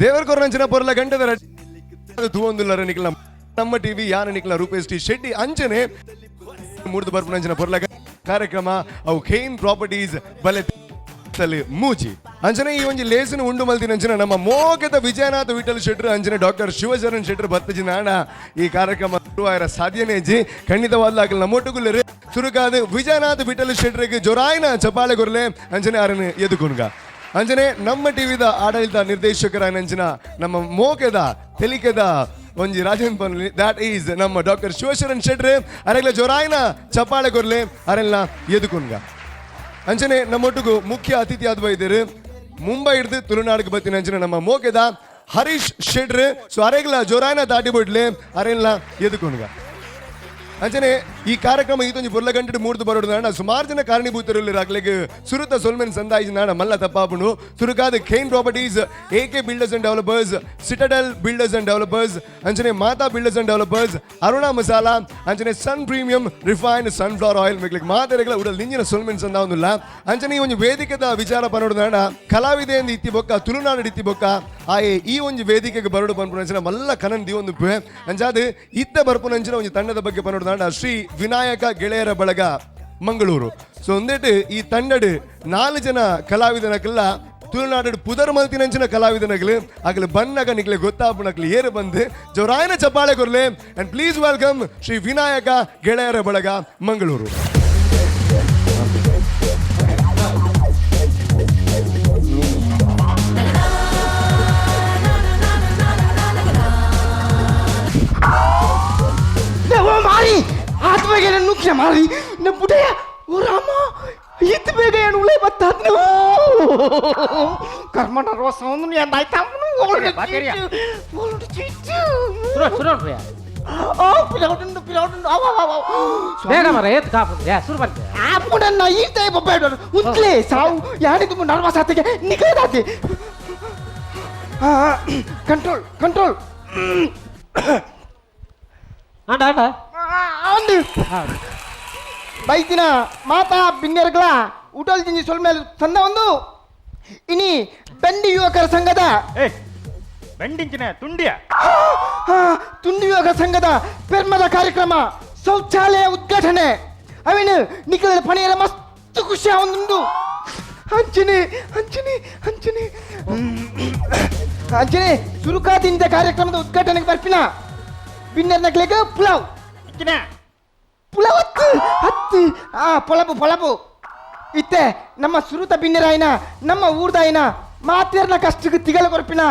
ದೇವರ ಕೊರನಂಚಿನ ಪೊರ್ಲ ಗಂಟೆದ ತೂವೊಂದುಲ್ಲರ ನಿಕ್ಲ ನಮ್ಮ ಟಿವಿ ಯಾನ ನಿಕ್ಲ ರೂಪೇಶ್ ಟಿ ಶೆಟ್ಟಿ ಅಂಚನೆ ಮೂರ್ದು ಬರ್ಪುನಂಚಿನ ಪೊರ್ಲ ಕಾರ್ಯಕ್ರಮ ಅವು ಖೇನ್ ಪ್ರಾಪರ್ಟೀಸ್ ಬಲೆ ಮೂಜಿ ಅಂಚನೆ ಈ ಒಂಜಿ ಲೇಸಿನ ಉಂಡು ಮಲ್ತಿನಂಚಿನ ನಮ್ಮ ಮೋಗದ ವಿಜಯನಾಥ ವಿಠಲ್ ಶೆಟ್ರು ಅಂಚನೆ ಡಾಕ್ಟರ್ ಶಿವಶರಣ್ ಶೆಟ್ರು ಬತ್ತಜಿನಾಣ ಈ ಕಾರ್ಯಕ್ರಮ ಶುರುವಾಯಿರ ಸಾಧ್ಯನೇಜಿ ಖಂಡಿತವಾದ್ಲ ಅಕಲ್ ನಮ್ಮೊಟ್ಟುಗುಲ್ಲರು ಸುರುಕಾದ ವಿಜಯನಾಥ ವಿಠಲ್ ಶೆಟ್ರಿಗೆ ಜೊರಾಯಿನ ಚಪಾಳೆ ಗುರ್ಲೆ ಅಂಚನೆ ಆರನ್ ಎದುಕುನ್ಗ ಅಂಚನೆ ನಮ್ಮ ಟಿವಿದ ಆಡಳಿತ ನಿರ್ದೇಶಕರ ನಂಚಿನ ನಮ್ಮ ಮೋಕೆದ ತೆಲಿಕೆದ ಒಂಜಿ ರಾಜೇಂದ್ರ ಪನ್ಲಿ that is ನಮ್ಮ ಡಾಕ್ಟರ್ ಶಿವಶರಣ್ ಶೆಟ್ರು ಅರೆಗ್ಲ ಜೊರಾಯಿನ ಚಪಾಳೆ ಕೊರ್ಲೆ ಅರೆಲ್ಲ ಎದುಕುನ್ಗ ಅಂಚನೆ ನಮ್ಮೊಟ್ಟಿಗೂ ಮುಖ್ಯ ಅತಿಥಿ ಆದ ಇದ್ದೀರಿ ಮುಂಬೈ ಹಿಡಿದು ತುಳುನಾಡಿಗೆ ಬತ್ತಿನ ಅಂಚನೆ ನಮ್ಮ ಮೋಕೆದ ಹರೀಶ್ ಶೆಟ್ರು ಸೊ ಅರೆಗ್ಲ ಜೋರಾಯನ ದಾಟಿ ಬಿಡ್ಲೆ ಅರೆಲ್ಲ ಎದುಕುನ್ಗ ಅಂಚನೆ ಈ ಕಾರ್ಯಕ್ರಮ ಈತೊಂಜಿ ಬುರ್ಲ ಗಂಟೆ ಮೂರ್ದು ಬರೋಡು ನಾಡ ಸುಮಾರು ಜನ ಕಾರಣೀಭೂತರಲ್ಲಿ ಅಗ್ಲೆಗ್ ಸುರುತ ಸೊಲ್ಮೆನ್ ಸಂದಾಯಿಜಿ ನಾಡ ಮಲ್ಲ ತಪ್ಪಾಪುಂಡು ಸುರುಕಾದ Kane properties A K builders and developers citadel builders and developers ಅಂಚನೆ Mata builders and developers Aruna masala ಅಂಚನೆ sun premium refined sunflower oil ಮೆಗ್ಲಿಕ್ ಮಾತೆರೆಗಳ ಉಡಲ್ ನಿಂಜಿನ ಸೊಲ್ಮೆನ್ ಸಂದಾವೊಂದುಲ್ಲ ಅಂಚನೆ ಈ ಒಂಜಿ ವೇದಿಕೆದ ವಿಚಾರ ಪನೋಡು ನಾಡ ಕಲಾವಿದೆ ಎಂದು ಇತ್ತಿ ಬೊಕ್ಕ ತುಳುನಾಡು ಇತ್ತಿ ಬೊಕ್ಕ ಆಯೆ ಈ ಒಂಜಿ ವೇದಿಕೆಗೆ ಬರೋಡು ಪನ್ಪುನಂಚಿನ ಮಲ್ಲ ಕನನ್ ದಿವೊಂದು ಅಂಚಾದ್ ಇತ್ತ ಬರ್ಪುನಂಚಿನ ಒಂಜಿ ತಂಡದ ಬಗ್ಗೆ ಪನೋಡು ನಾಡ ಶ್ರೀ ವಿನಾಯಕ ಗೆಳೆಯರ ಬಳಗ ಮಂಗಳೂರು. ಸೊ ಒಂದೇಟು ಈ ತಂಡಡು ನಾಲ್ ಜನ ಕಲಾವಿದನಕಲ್ಲ ತುಳುನಾಡು ಪುದರ್ ಮಲ್ತಿನಂಚಿನ ಕಲಾವಿದನಗಲು ಅಗಲು ಬನ್ನಗ ನಿಕ್ಲೆ ಗೊತ್ತಾಪುನಕ್ಲು ಏರು ಬಂದು ಜೋರಾಯನ ಚಪ್ಪಾಳೆ ಕೊರ್ಲೆ and please welcome Shri Vinayaka Geleyara Balaga Mangaluru. ಮಾರಿ ಆತ್ಮಗೆ ನುಕ್ಷ ಮಾರಿ ನ ಪುಟೆಯ ಓ ರಾಮ ಇತ್ತು ಬೇಗ ಏನು ಉಳೆ ಬತ್ತಾದ್ನು ಕರ್ಮಣ ರೋಸ ಒಂದು ಎಂದಾಯ್ತು ಉಂತ್ಲೆ ಸಾವು ಯಾರಿಗೂ ನರ್ವಸ್ ಆತಿಗೆ ನಿಕದಾತಿ ಕಂಟ್ರೋಲ್ ಕಂಟ್ರೋಲ್ ಆಂಡ ಆಂಡ ಆಂಡ್ ಬೈತಿನ ಮಾತಾ ಬಿನ್ನೆರ್ಗಳ ಉಟಲ್ ಜಿಂಜಿ ಸೊಲ್ಮೇಲ್ ಸಂದ ಒಂದು ಇನಿ ಬೆಂಡಿ ಯುವಕರ ಸಂಘದ ಬೆಂಡಿಂಚಿನ ತುಂಡಿಯ ತುಂಡಿ ಯುವಕರ ಸಂಘದ ಪೆರ್ಮದ ಕಾರ್ಯಕ್ರಮ ಶೌಚಾಲಯ ಉದ್ಘಾಟನೆ ಅವಿನ ನಿಖಲ ಪಣಿಯರ ಮಸ್ತ್ ಖುಷಿ ಒಂದು ಅಂಚನೆ ಅಂಚನೆ ಅಂಚನೆ ಅಂಚನೆ ಸುರುಕಾದಿಂದ ಕಾರ್ಯಕ್ರಮದ ಉದ್ಘಾಟನೆಗೆ ಬರ್ಪಿನ ಬಿನ್ನೆರ್ ನಕ್ಲೆಗ್ ಪುಲಾವ್ ಪುಲಾವ್ ಹತ್ತು ಹತ್ತು ಆ ಪೊಳಪು ಪೊಳಪು ಇತ್ತೆ ನಮ್ಮ ಸುರುತ ಬಿನ್ನೆರಾಯಿನ ನಮ್ಮ ಊರ್ದಾಯಿನ ಮಾತೇರ್ನ ಕಷ್ಟಕ್ಕೆ ತಿಗಲ ಕೊರ್ಪಿನ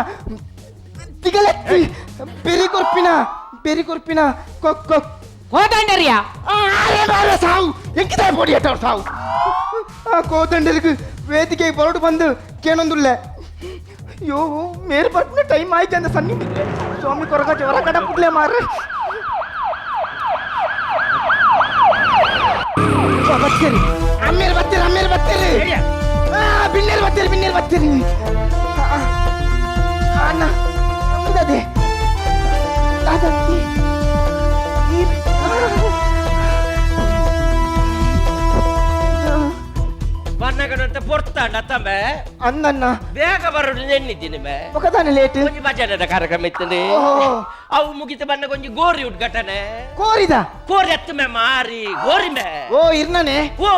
ತಿಗಲೆತ್ತಿ ಬೆರಿ ಕೊರ್ಪಿನ ಬೆರಿ ಕೊರ್ಪಿನ ಕೊಕ್ ಕೊಕ್ ಕೋದಂಡರಿಯಾ ಸಾವು ಎಂಕಿದಾಯ ಪೊಡಿ ಅಟ್ಟವ್ರು ಸಾವು ಆ ಕೋದಂಡರಿಗೆ ವೇದಿಕೆ ಬರೋಡು ಬಂದು ಕೇನೊಂದುಲ್ಲೆ ಅಯ್ಯೋ ಮೇರ್ ಬರ್ಪಿನ ಟೈಮ್ ಆಯ್ತು ಅಂತ ಸನ್ನಿ ಸ್ವಾಮಿ ಕೊರಗ ಜೋರ ಕಡ ಪುಡ್ಲೆ ಮಾರ್ರೆ ಬತ್ತೀರಿ ಅಮ್ಮೇರು ಬತ್ತೀರಿ ಅಮ್ಮೇರು ಬತ್ತೀರಿ ಬಿನ್ನೇರು ಬತ್ತೀರಿ ಬಿನ್ನೇರು ಬತ್ತೀರಿ ಅಣ್ಣ ಅದೇ ದಾದಾ ಬನ್ನಗಡಂತ ಪೊರ್ತಾಂಡ ತಮ್ಮೆ ಅನ್ನಣ್ಣ ಬೇಗ ಬರೋಡು ನೆನ್ನಿದ್ದೀನಿ ಮೇ ఒకదాని ಲೇಟ್ ಒಂಜಿ ಭಜನೆದ ಕಾರ್ಯಕ್ರಮ ಇತ್ತಂದೆ ಅವು ಮುಗಿತ ಬನ್ನಗ ಒಂಜಿ ಗೋರಿ ಉದ್ಘಾಟನೆ ಕೋರಿದ ಕೋರಿ ಅತ್ತು ಮೇ ಮಾರಿ ಗೋರಿ ಮೇ ಓ ಇರ್ನನೆ ಓ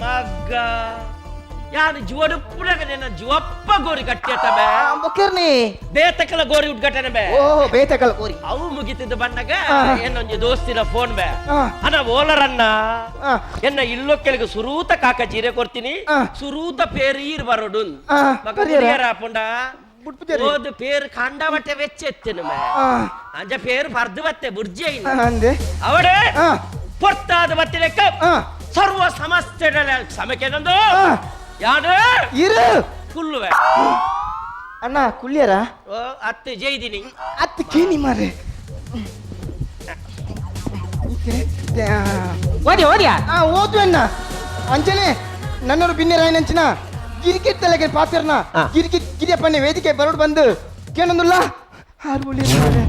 ಮಗ್ಗ ಯಾನು ಜೀವಡು ಪುಡಗನೆ ಜೀವಪ್ಪ ಗೋರಿ ಕಟ್ಟಿ ಬೇ ಬೊಕ್ಕಿರ್ನಿ ಬೇತಕಲ ಗೋರಿ ಉದ್ಘಾಟನೆ ಬೇ ಓ ಬೇತಕಲ ಗೋರಿ ಅವು ಮುಗಿತಿದ್ದ ಬಣ್ಣಗ ಏನೊಂಜಿ ದೋಸ್ತಿನ ಫೋನ್ ಬೇ ಅಣ್ಣ ಓಲರನ್ನ ಎನ್ನ ಇಲ್ಲೊಕ್ಕೆಲಿಗೆ ಸುರೂತ ಕಾಕ ಜೀರೆ ಕೊಡ್ತೀನಿ ಸುರೂತ ಪೇರು ಈರ್ ಬರೋಡು ಪುಂಡ ಓದು ಪೇರು ಕಾಂಡ ಬಟ್ಟೆ ವೆಚ್ಚ ಎತ್ತಿನ ಮೇ ಅಂಜ ಪೇರು ಪರ್ದು ಬತ್ತೆ ಬುರ್ಜಿ ಅವಡೆ ಪೊರ್ತಾದ ಬತ್ತೆ ಲೆಕ್ಕ ಸರ್ವ ಸಮಸ್ಯೆ ಸಮಕೆನೊಂದು ಯಾರು ಇರು ಕುಲ್ಲುವೆ ಅಣ್ಣ ಕುಳ್ಳಿಯರ ಓ ಅತ್ತೆ ಜೈದಿನಿ ಅತ್ತು ಕೇನಿ ಮಾರ್ರೆ ಓದಿ ಓದಿಯಾ ಆ ಓದು ಅಣ್ಣ ಅಂಚನೆ ನನ್ನವರು ಬಿನ್ನೆರಾಯನಂಚಿನ ಗಿರಿಕಿಟ್ ತಲೆಗೆ ಪಾತ್ರನ ಗಿರಿಕಿಟ್ ಗಿರಿಯಪ್ಪನೆ ವೇದಿಕೆ ಬರೋಡು ಬಂದು ಕೇನೊಂದುಲ್ಲ ಆರು ಒಳ್ಳೆ ಮಾರ್ರೆ.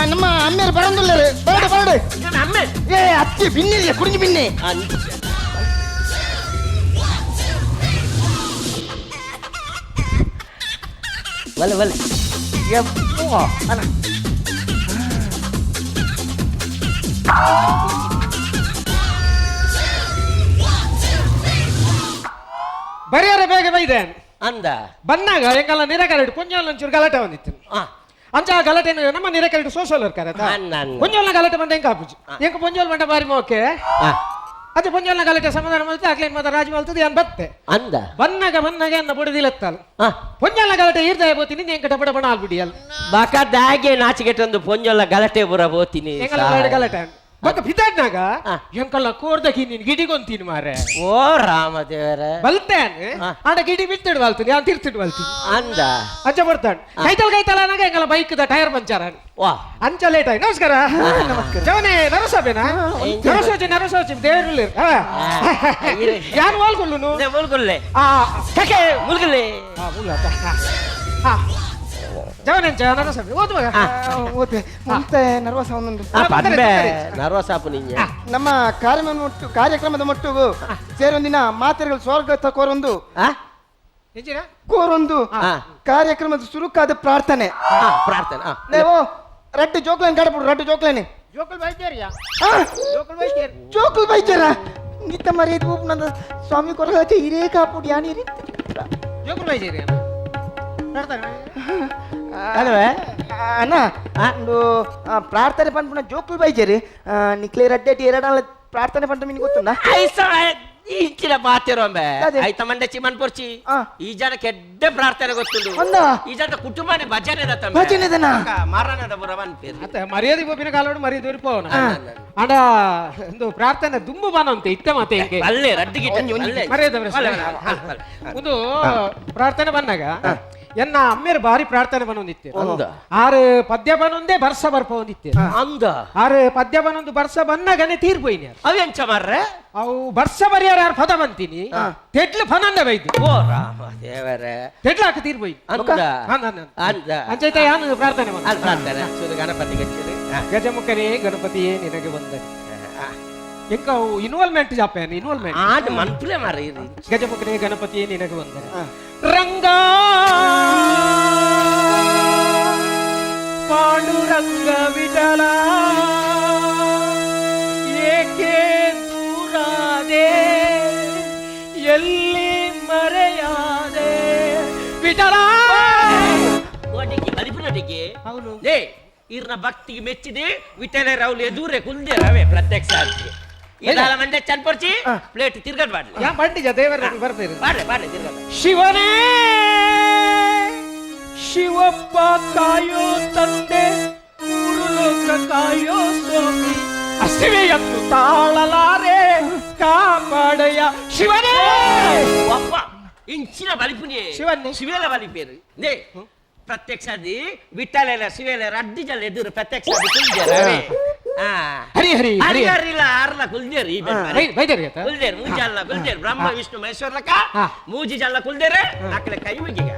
ನಮ್ಮ ಅಮ್ಮೇರು ಬರಂದುಲ್ಲರು ಬರಡು ಬರಡು. ಅಮ್ಮೆ. ಏ ಅತ್ತಿ ಬಿನ್ನೆ ಕುಡಿഞ്ഞು ಬಿನ್ನೆ. ಬಲೆ ಬಲೆ. ಯಪ್ಪೋ ಅಣ್ಣ. ಬರಿಯರೆ ಬೇಗ ಬೈದೆ. ಅಂದ. ಬಂದಾಗ ಎಂಕಲ್ಲ ನಿರಕರಡು ಪುಂಜೋಲ್ ಒಂಚೂರು ಗಲಾಟೆ ಬಂದಿತ್ತು. ಅಂಚ ಆ ಗಲಾಟೆ ನಮ್ಮ ನಿರಕರಡು ಸೋಷಲ್ ವರ್ಕರ್ ಆಯ್ತಾ? ಅನ್ನ, ಅನ್ನ. ಪುಂಜೋಲ್ನ ಗಲಾಟೆ ಬಂದ ಹೆಂಗ ಆಪುಜಿ ಎಂಕ ಪುಂಜೋಲ್ ಬಂಡ ಬಾರಿ ಮೋಕೆ. ಅದೇ ಪುಂಜೋಲ್ನ ಗಲಾಟೆ ಸಮಾಧಾನ ಮಲ್ತು ಅಕ್ಲೇನ್ ಮಾತ ರಾಜಿ ಮಲ್ತದೆ ಅನ್ ಬತ್ತೆ. ಅಂದ. ಬನ್ನಾಗ ಬನ್ನಾಗ ಅನ್ನ ಬುಡದಿಲತ್ತಲ್ಲ ಪುಂಜೋಲ್ನ ಗಲಾಟೆ ಈರ್ದಾಯ ಬೋತೀನಿ ಎಂಕ ಡಬ ಡಬಣ ಆಗ್ಬಿಡಿ ಅಲ್ಲ. ಬಾಕದಾಗೆ ನಾಚಿಕೆಟ್ಟೊಂದು ಪೊಂಜೊಲ್ಲ ಗಲಾಟೆ ಬುರ ಬೋತೀನಿ. ಎಂಕಲ್ಲ ಎರಡು ಗಲಾಟೆ ಬೊಕ್ಕ ಬಿದ್ದಾಡ್ನಾಗ ಎಂಕಲ್ಲ ಕೋರ್ದಕಿ ನೀನ್ ಗಿಡಿಗೊಂತೀನಿ ಮಾರೆ. ಓ ರಾಮದೇವರ. ಬಲ್ತೇನೆ ಆಡ ಗಿಡಿ ಬಿತ್ತಿಡು ಬಲ್ತೀನಿ ಆ ತಿರ್ತಿಡು ಬಲ್ತೀನಿ. ಅಂದ. ಅಂಚ ಬರ್ತಾನೆ ಕೈತಲ್ ಕೈತಲ್ ಅನ್ನಾಗ ಎಂಕಲ್ಲ bike the tyre puncture ವಾ. ಅಂಚ ಲೇಟ್ ಆಗಿ. ನಮಸ್ಕಾರ ಜವನೇ ನರಸಬೇನಾ ನರಸೋಚಿ ನರಸೋಚಿ ದೇವರುಳ್ಳಿ ಯಾರು ವಾಲ್ಕೊಲ್ಲುನು. ಮುಲ್ಗುಲ್ಲೆ. ಆ ಕಕೆ. ಮುಲ್ಗುಲ್ಲೆ. ಆ ಮುಲ್ಲ ಜವನೆಂಚ ನರಸಬೆ ಓದು ಮಗ. ಓಕೆ ಮುಂತೆ ನರ್ವಸ್ ಒಂದೊಂದು. ಪಂಬೆ ನರ್ವಸ್ ಆಪು ನಿಂಗೆ. ನಮ್ಮ ಕಾರ್ಯಕ್ರಮದ ಮಟ್ಟಿಗೂ ಸೇರೊಂದಿನ ಮಾತೆಗಳು ಸ್ವಾಗತ ಕೋರೊಂದು ಎಂಚಿನ? ಕೋರೊಂದು ಕಾರ್ಯಕ್ರಮದ ಸುರುಕಾದ ಪ್ರಾರ್ಥನೆ. ಪ್ರಾರ್ಥನೆ. ನೀವು ರಡ್ಡು ಜೋಕ್ಲೈನ್ ಕಡಪುಡು ರಡ್ಡು ಜೋಕ್ಲೈನ್. ಜೋಕುಲ್ ಬೈತೇರಿಯಾ? ಜೋಕುಲ್ ಬೈತೇರಿ. ಜೋಕುಲ್ ಬೈಚಾರ ನಿತ್ತ ಮರ್ಯಾದೆ ನಂದ ಸ್ವಾಮಿ ಕೊರಗಾಚೆ ಹಿರೇ ಕಾಪುಡಿ ಯಾನಿ. ಜೋಕುಲ್ ಬೈತೇರಿ ಪ್ರಾರ್ಥನೆ. ಅಲ್ವೇ ಅಣ್ಣ ಒಂದು ಪ್ರಾರ್ಥನೆ ಪನ್ಪುನ ಜೋಕುಲ್ ಬೈಜೇರಿ ನಿಕ್ಲೆ ರಡ್ಡೆ ಎರಡಲ್ಲ ಪ್ರಾರ್ಥನೆ ಪಂಟ ಮಿನಿ ಗೊತ್ತುಂಡ. ಇಂಚಿನ ಮಾತಿರೋಂಬೆ. ಅದೇ. ಆಯ್ತ ಮಂಡೆ ಚಿಮನ್ ಪೊರ್ಚಿ. ಈ ಜನ ಕೆಡ್ಡ ಪ್ರಾರ್ಥನೆ ಗೊತ್ತುಂಡು. ಒಂದಾ? ಈ ಜನ ಕುಟುಂಬನೇ ಭಜನೆ ಭಜನೆದನಾ? ಮಾರನದ ಬುರವನ್ ಪೇರು. ಅತ್ತ ಮರ್ಯಾದೆ ಬೋಪಿನ ಕಾಲೋಡು ಮರ್ಯಾದೆ ಪೋವನ ಅಂಡ ಒಂದು ಪ್ರಾರ್ಥನೆ ದುಂಬು ಬಾನಂತೆ ಇತ್ತೆ ಮಾತೆ ಹಿಂಗೆ. ಅಲ್ಲೇ ರಡ್ಡು ಗಿಟ್ಟ ಅಲ್ಲೇ. ಮರ್ಯಾದೆ ಪ್ರಶ್ನೆ. ಒಂದು ಪ್ರಾರ್ಥನೆ ಬಂದಾಗ ಎನ್ನ ಅಮ್ಮೇರು ಬಾರಿ ಪ್ರಾರ್ಥನೆ ಬನ್ನೊಂದಿತ್ತೆ. ಅಂದ. ಆರು ಪದ್ಯ ಬನ್ನೊಂದೇ ಬರ್ಸ ಬರ್ಪ ಒಂದಿತ್ತೆ. ಅಂದ. ಆರು ಪದ್ಯ ಬನ್ನೊಂದು ಬರ್ಸ ಬನ್ನಾಗನೆ ತೀರ್ಪೋಯ್ನಿ. ಅವೆಂಚ ಮಾರ್ರೆ? ಅವು ಬರ್ಸ ಬರಿಯಾರ ಯಾರು ಪದ ಬಂತೀನಿ ತೆಡ್ಲು ಫನಂದ ಬೈದು. ಓ ರಾಮ ದೇವರೇ. ತೆಡ್ಲು ಹಾಕಿ ತೀರ್ಪೋಯ್ನಿ. ಅಂದ. ಅಂದ. ಅಂಚೈತ ಯಾನು ಪ್ರಾರ್ಥನೆ ಮಾಡು. ಅಲ್ಲಿ ಪ್ರಾರ್ಥನೆ ಸೂರ್ಯ ಗಣಪತಿ ಗಚ್ಚಿರಿ. ಗಜಮುಖನೇ ಗಣಪತಿಯೇ ನಿನಗೆ ವಂದನೆ. ಎಂಕ ಇನ್ವಾಲ್ವ್ಮೆಂಟ್ ಜಾಪೇನು ಇನ್ವಾಲ್ವ್ಮೆಂಟ್. ಆದ ಮನ್ಪುಲೆ ಮಾರ್ರೆ ಇದು. ಗಜಮುಖನೇ ಗಣಪತಿಯೇ ನಿನಗೆ ವಂದನೆ. ರಂಗ ಪಾಂಡುರಂಗ ವಿಠಲ ಏಕೆ ದೂರಾದೆ ಎಲ್ಲಿ ಮರೆಯಾದೆ ವಿಠಲ. ಓಟಿಗೆ ಬಲಿಪುನಟಿಗೆ. ಹೌದು. ಲೇ ಇರ್ನ ಭಕ್ತಿಗೆ ಮೆಚ್ಚಿದೆ ವಿಠಲ ರಾవులు ಎದುರೆ ಕುಲ್ದೆ ರವೆ ಪ್ರತ್ಯಕ್ಷ ಆಗಿ ಇದಲ್ಲ ಮಂಡೆ ಚನ್ಪೊರ್ಚಿ ಪ್ಲೇಟ್ ತಿರ್ಗಡ್ ಬಾಡ್ಲೆ. ಯಾ ಬಂಡಿಜ ದೇವರ ಬರ್ತೀರಿ. ಬಾಡ್ಲೆ ಬಾಡ್ಲೆ ತಿರ್ಗಡ್. ಶಿವನೇ ಶಿವಪ್ಪ ಕಾಯೋ ತಂದೆ ಮೂರು ಲೋಕ ಕಾಯೋ ಸ್ವಾಮಿ ಹಸಿವೆಯನ್ನು ತಾಳಲಾರೆ ಕಾಪಾಡಯ್ಯ ಶಿವನೇ. ಅಪ್ಪ ಇಂಚಿನ ಬಲಿಪುನಿ. ಶಿವನ್ನೇ. ಶಿವೆಲ ಬಲಿಪೇರು ನೇ ಪ್ರತ್ಯಕ್ಷ ಆದಿ ವಿಠಲೆಲ ಶಿವೆಲ ರಡ್ಡಿ ಜಲ್ಲ ಎದುರು ಪ್ರತ್ಯಕ್ಷ ಆದಿ ಕುಲ್ದೆ ರವೆ. ಹರಿ ಹರಿ ಹರಿ. ಹರಿ ಹರಿಲ ಆರ್ಲ ಕುಲ್ದೇರು ಈ ಬೆನ್ ಬೈ- ಬೈದೇರಿ ಆತ? ಕುಲ್ದೇರು ಮೂಜಲ್ಲ ಕುಲ್ದೇರು ಬ್ರಹ್ಮ ವಿಷ್ಣು ಮಹೇಶ್ವರಲಕ ಮೂಜಿ ಜಲ್ಲ ಕುಲ್ದೇರೆ ಅಕ್ಕಲೆ ಕೈ ಮುಗಿಗ.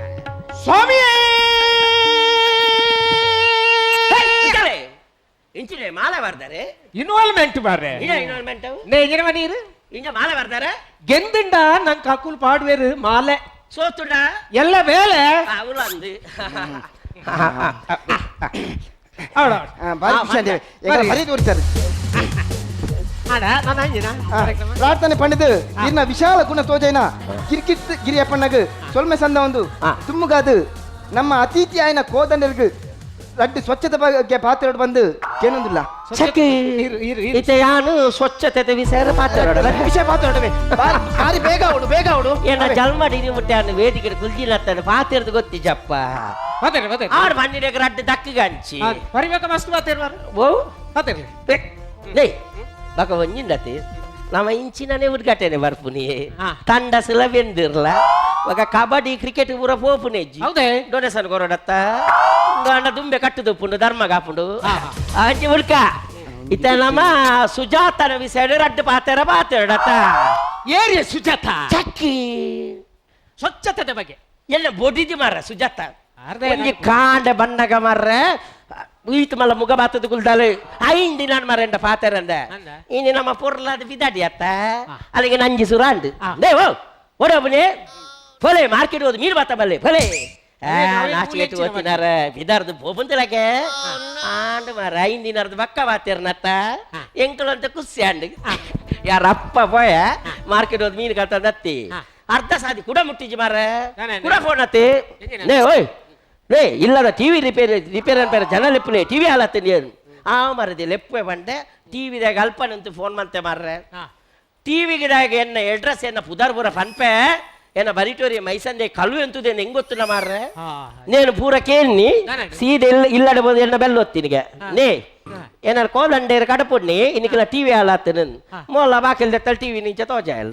ಸ್ವಾಮಿಯೇ. ವಿಠಲೆ ಇಂಚಿನೆ ಮಾಲೆ ಬರ್ತಾರೆ. ಇನ್ವಾಲ್ವ್ಮೆಂಟ್ ಬಾರ್ರೆ. ಇನ್ನ ಇನ್ವಾಲ್ವ್ಮೆಂಟ್. ನೇ ಇಂಜಿನ ನೀರು. ಇಂಜ ಮಾಲೆ ಬರ್ತಾರೆ. ಗೆಂದುಂಡ ನಂಗೆ ಕಕುಲ್ ಪಾಡುವೇರು ಮಾಲೆ. ಸೋತುಂಡ ಎಲ್ಲ ಬೇಲೆ. ಅವಳು ಅಂದು. ಅವಳ. ಭಾರಿ ಖುಷಿ ಅಂದೇವೆ ಎಂಕಲ ಮರ್ಯಾದೆ ತೋರಿಸ್ತಾರೆ. ಆಡ ನಾನು ಅಂಜಿನ ಪ್ರಾರ್ಥನೆ ಪಂಡಿತು ಇರ್ನ ವಿಶಾಲ ಗುಣ ತೋಜೈನ ಕಿರ್ಕಿಟ್ ಗಿರಿಯಪ್ಪಣ್ಣಗ್ ಸೊಲ್ಮೆ ಸಂದ ಒಂದು ತುಮ್ಮುಗಾದು ನಮ್ಮ ಅತಿಥಿ ಆಯ್ನ ಕೋದಂಡರ್ಗ್ ರಡ್ಡು ಸ್ವಚ್ಛತೆ ಬಗ್ಗೆ ಪಾತ್ರ ಬಂದು ಕೇನೊಂದಿಲ್ಲ. ಚಕ್ಕೆ. ಇರು ಇರು ಇರು. ಇತ್ತೆ ಯಾನು ಸ್ವಚ್ಛತೆ ವಿಷಯ ಪಾತ್ರ. ರಡ್ಡು ವಿಷಯ ಪಾತ್ರ ಬಾರಿ ಬೇಗ ಅವಡು ಬೇಗ ಅವಡು. ಏನ ಜಲ್ಮಡಿ ನೀವು ಮುಟ್ಟೆ ಅನ್ನು ವೇದಿಕೆ ಕುಲ್ಜಿಲತ್ತಾನೆ ಪಾತಿರ್ದು ಗೊತ್ತಿಜಪ್ಪ. ಮಾತಾಡಿ ಮಾತಾಡಿ. ಆಡ್ ಮಣ್ಣಿನ ರಡ್ಡು ದಕ್ಕಗಂಚಿ. ಬರಿಬೇಕ ಮಸ್ತ್ ಮಾತಾಡ್ಬಾರ. ಓ ಮಾತಾಡ್ಲಿ. ಲೇ ಬಕ ಒಂಜಿಂದತಿ ನಮ್ಮ ಇಂಚಿನನೇ ಉದ್ಘಾಟನೆ ಬರ್ಪುನಿ. ತಂಡ ಸುಲ ಬೆಂದಿರ್ಲ ಬಕ ಕಬಡ್ಡಿ ಕ್ರಿಕೆಟ್ ಪೂರ ಪೋಪುನೆಜ್ಜಿ. ಹೌದೇ? ಡೊನೇಷನ್ ಕೊರಡತ್ತ ಅಂಡ ದುಂಬೆ ಕಟ್ಟುದುಪ್ಪುಂಡು ಧರ್ಮ ಕಾಪುಂಡು ಅಂಚಿ ಹುಡ್ಕ ಇತ್ತ ನಮ್ಮ ಸುಜಾತನ ವಿಷಯ ರಡ್ಡು ಪಾತೆರ ಪಾತೆರಡತ್ತ. ಏರಿಯ ಸುಜಾತ. ಚಕ್ಕಿ. ಸ್ವಚ್ಛತೆ ಬಗ್ಗೆ ಎಲ್ಲ ಬೊಡಿದಿ ಮಾರ ಸುಜಾತ ಅರ್ಧ ಒಂಜಿ ಕಾಂಡ ಬಣ್ಣಗ ಮಾರ್ರೆ ಈತ ಮಲ್ಲ ಮುಗ ಬಾತದ ಕುಲ್ದಾಲೆ ಐಂದಿ ನಾನು ಮಾರಂಡ ಪಾತೆರಂದ ಅಂದ? ಇನಿ ನಮ್ಮ ಪೊರ್ಲಾದ ಬಿದಾಡಿ ಅತ್ತ ಅಲ್ಲಿಗೆ ನಂಜಿ ಸುರಾಂಡ್ they ಓ ಓಡೋಬನೆ ಫಲೆ ಮಾರ್ಕೆಟ್ ಹೋದ್ ಮೀನು ಬಾತ ಬಲ್ಲೆ ಫಲೆ ನಾಚಿಗೆ ಓದ್ತಿನಾರ ಬಿದಾರ್ದು ಬೋಬಂದಿಲಗೆ ಆಂಡ್ ಮಾರ ಐಂದಿನಾರ್ದು ಬಕ್ಕ ಬಾತಿರ್ನತ್ತ ಎಂಕಲಂತ ಖುಷಿ ಅಂಡ್ ಯಾರ ಅಪ್ಪ ಪೋಯ ಮಾರ್ಕೆಟ್ ಹೋದ್ ಮೀನು ಕಲ್ತಂದತ್ತಿ ಅರ್ಧ ಸಾದಿ ಕೂಡ ಮುಟ್ಟಿಜಿ ಮಾರ ಕೂಡ ಫೋನ್ ಅತ್ತಿ ನೇ ಓಯ್ ಲೇ ಇಲ್ಲದ TV repair repair ಅನ್ಪೇರ ಜನ ಲೆಪ್ಪುಲೆ ಟಿವಿ ಹಾಲತ್ತೀನಿ ಆ ಮರದಿ ಲೆಪ್ಪೆ ಬಂಡೆ ಟಿವಿದಾಗ ಅಲ್ಪನಂತ ಫೋನ್ ಮಂತೆ ಮಾರ್ರೆ ಟಿವಿಗಿದಾಗ ಎನ್ನ ಅಡ್ರೆಸ್ ಎನ್ನ ಪುದಾರ್ ಪೂರ ಫನ್ಪೆ ಎನ್ನ ಬರಿಟೋರಿ ಮೈಸಂದೆ ಕಳು ಎಂತುದೇನು ಹೆಂಗ್ ಗೊತ್ತಿಲ್ಲ ಮಾರ್ರೆ ನೇನು ಪೂರ ಕೇಳ್ನಿ ಸೀದೆ ಇಲ್ಲ ಇಲ್ಲಡ ಬೋದು ಎನ್ನ ಬೆಲ್ಲ ಒತ್ತಿನಿಗೆ ನೇ ಏನಾರು ಕೋಲ್ ಅಂಡೇರು ಕಡಪುಡ್ನಿ ಇನ್ನಿಕ್ಕೆಲ್ಲ ಟಿವಿ ಹಾಲಾತನ ಮೊಲ್ಲ ಬಾಕಿಲ್ ದತ್ತಲ್ ಟಿವಿ ನಿಂಚ ತೋಜಾಯಲ್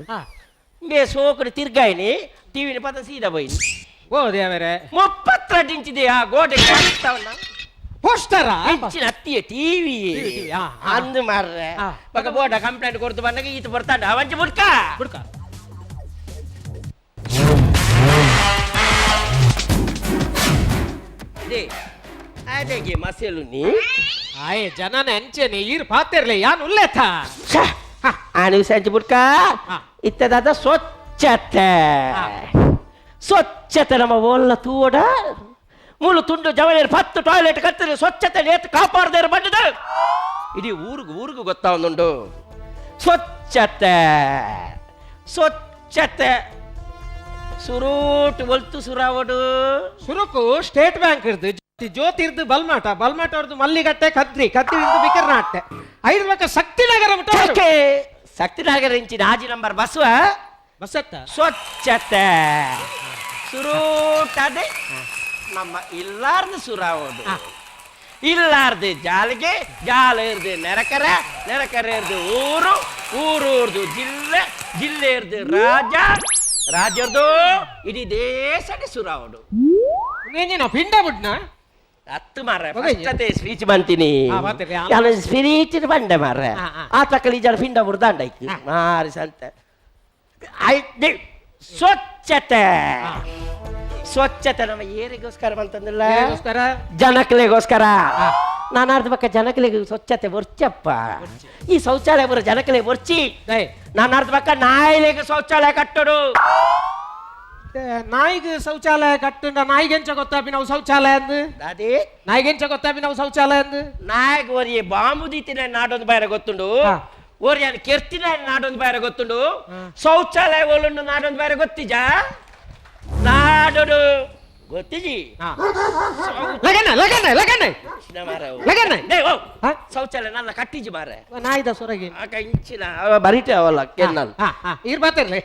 ಬೇ ಸೋಕಡು ತಿರ್ಗಾಯಿನಿ ಟಿವಿನ ಪದ ಸೀದಾ పోయింది ಓ ದೇವರೇ 32 ಇಂಚಿದೆ ಆ ಗೋಡೆ ಪೋಸ್ಟರ್ ಇಂಚಿನ ಅತ್ತಿಯ ಟಿವಿ ಅಂದು ಮಾರ್ರೆ ಬಕ ಬೋಡ ಕಂಪ್ಲೇಂಟ್ ಕೊಡ್ತು ಬಂದಾಗ ಈತ ಬರ್ತಾಂಡ ಅವಂಚ ಬುಡ್ಕ ಬುಡ್ಕ ಅದೇಗೆ ಮಸೆಲು ನೀ ಆಯ್ ಜನನ ಅಂಚೆನೆ ಈರ್ ಪಾತಿರ್ಲಿ ಯಾನ್ ಉಲ್ಲೇಥ ಆನು ಸಂಚ ಬುಡ್ಕ ಇತ್ತದಾದ ಸ್ವಚ್ಛತೆ ಸ್ವಚ್ಛತೆ ನಮ್ಮ ಓಲ್ಲ ತೂಡ ಮೂಲು ತುಂಡು ಜವಳಿಯರು 10 ಟಾಯ್ಲೆಟ್ ಕತ್ತರಿ ಸ್ವಚ್ಛತೆ ನೇತು ಕಾಪಾಡದೇರು ಬಂದಿದೆ ಇಡೀ ಊರಿಗೂ ಊರಿಗೂ ಗೊತ್ತಾವನುಂಡು ಸ್ವಚ್ಛತೆ ಸ್ವಚ್ಛತೆ ಸುರೂಟ್ ಒಲ್ತು ಸುರಾವಡು ಸುರುಕು ಸ್ಟೇಟ್ ಬ್ಯಾಂಕ್ ಇರ್ದು ಜ್ಯೋತಿ ಇರ್ದು ಬಲ್ಮಾಟ ಬಲ್ಮಾಟ ಅವ್ರದ್ದು ಮಲ್ಲಿಗಟ್ಟೆ ಕದ್ರಿ ಕದ್ರಿ ಇರ್ದು ಬಿಕರ್ನಾಟೆ ಐದು ಬೇಕ ಶಕ್ತಿ ನಗರ ಶಕ್ತಿ ನಗರ ಇಂಚಿನ ಆಜಿ ನಂಬರ್ ಬಸ್ವ ಬಸ್ಸತ್ತ ಸ್ವಚ್ಛತೆ ಸುರೂಟದೆ ನಮ್ಮ ಇಲ್ಲಾರ್ದು ಸುರಾವೋದು ಇಲ್ಲಾರ್ದು ಜಾಲಿಗೆ ಜಾಲ ಇರ್ದು ನೆರಕರೆ ನೆರಕರೆ ಇರ್ದು ಊರು ಊರೂರ್ದು ಜಿಲ್ಲೆ ಜಿಲ್ಲೆ ಇರ್ದು ರಾಜ ರಾಜ್ಯರ್ದು ಇಡೀ ದೇಶಕ್ಕೆ ಸುರಾವಡು ಪಿಂಡ ಬಿಡ್ನ ಹತ್ತು ಮಾರ ಸ್ಪೀಚ್ ಬಂತೀನಿ ಸ್ಪೀಚ್ ಬಂಡೆ ಮಾರ ಆ ತಕ್ಕಲಿ ಜನ ಪಿಂಡ ಬುಡ್ದಾಂಡೈಕ್ ಮಾರಿ ಸಂತ ಸ್ವಚ್ಛತೆ ಸ್ವಚ್ಛತೆ ನಮ್ಮ ಏರಿಗೋಸ್ಕರ ಬಂತಂದಿಲ್ಲ ಜನಕ್ಲೆಗೋಸ್ಕರ ನಾನು ಅರ್ಧ ಪಕ್ಕ ಜನಕ್ಲೆಗೆ ಸ್ವಚ್ಛತೆ ಬರ್ಚಪ್ಪ ಈ ಶೌಚಾಲಯ ಬರೋ ಜನಕ್ಲೆ ಬರ್ಚಿ ನಾನು ಅರ್ಧ ಪಕ್ಕ ನಾಯಿಲೆಗೆ ಶೌಚಾಲಯ ಕಟ್ಟಡು ನಾಯಿಗೆ ಶೌಚಾಲಯ ಕಟ್ಟು ನಾಯಿಗೆಂಚ ಗೊತ್ತಾಪಿ ನಾವು ಶೌಚಾಲಯ ಅಂದು ಅದೇ ನಾಯಿಗೆಂಚ ಗೊತ್ತಾಪಿ ನಾವು ಶೌಚಾಲಯ ಅಂದು ನಾಯಿಗೆ ಓರಿ ಬಾಂಬು ದೀತಿನ ನಾಡೊಂದು ಬಾರ ಗೊತ್ತುಂಡು ಓರಿ ನಾನು ಕೆರ್ತಿನ ನಾಡೊಂದು ಬಾರ ಗೊತ್ತುಂಡು ಶೌಚಾಲಯ ಓಲುಂಡು ನಾಡೊಂದು ಬಾರ ಗೊತ್ತಿಜ ನಾಡೋಡು ಗೊತ್ತಿಜಿ ಲಗನ ಲಗನ ಲಗನ ಲಗನ ಶೌಚಾಲಯ ನನ್ನ ಕಟ್ಟಿಜಿ ಮಾರ ನಾಯಿದ ಸೊರಗಿ ಆಕ ಇಂಚಿನ ಬರಿಟೆ ಅವಲ್ಲ ಕೆನ್ನಲ್ ಇರ್ ಬಾತಿರ್ಲಿ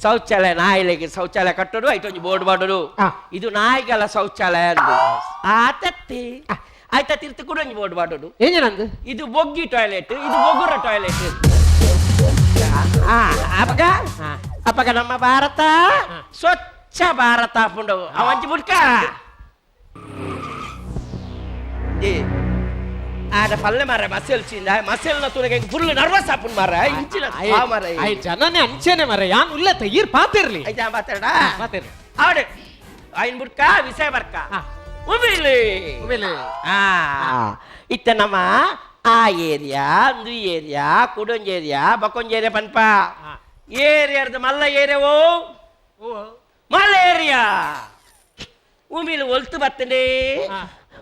ಶೌಚಾಲಯ ನಾಯಿಲೆಗೆ ಶೌಚಾಲಯ ಕಟ್ಟೋಡು ಐಟೊಂಜಿ ಬೋರ್ಡ್ ಮಾಡೋಡು ಇದು ನಾಯಿಗಳ ಶೌಚಾಲಯ ಅಂದು ಆತತ್ತಿ ಆಯ್ತಾ ತಿರ್ತು ಕೂಡ ಒಂಜಿ ಬೋರ್ಡ್ ಮಾಡೋಡು ಏನಂದು ಇದು ಬೊಗ್ಗಿ ಟಾಯ್ಲೆಟ್ ಇದು ಬೊಗ್ಗುರ ಟಾಯ್ಲೆಟ್ ಅಪ್ಪಗ ಅಪ್ಪಗ ನಮ್ಮ ಭಾರತ ಸ್ವಚ್ಛ ಭಾರತ ಪುಂಡವು ಅವಂಚಿ ಬುಡ್ಕ ಆಡ ಪಲ್ಲೆ ಮಾರ ಮಸೆಲ್ ಚಿಂದ ಮಸೆಲ್ ನ ತುನಗೆ ಫುಲ್ ನರ್ವಸ್ ಆಪುನ್ ಮಾರ ಇಂಚಿನ ಮಾರ I ಜನನೇ ಅಂಚೆನೆ ಮಾರ ಯಾನ್ ಉಲ್ಲತ್ತ ಈರ್ ಪಾತಿರ್ಲಿ ಐತಾ ಮಾತಾಡ ಪಾತಿರ್ಲಿ ಆಡು ಐನ್ ಬುಡ್ಕ ವಿಷಯ ಬರ್ಕ ಉಮಿಲಿ ಉಮಿಲಿ ಆ ಇತ್ತ ನಮ್ಮ ಆ ಏರಿಯಾ ಅಂದು ಏರಿಯಾ ಕುಡೊಂಜ್ ಏರಿಯಾ ಬಕೊಂಜ್ ಏರಿಯಾ ಪನ್ಪ ಏರಿಯಾರ್ದು ಮಲ್ಲ ಏರಿಯಾವೋ ಮಲ್ಲ ಏರಿಯಾ ಉಮಿಲ್ ಒಲ್ತು ಬತ್ತಂಡೆ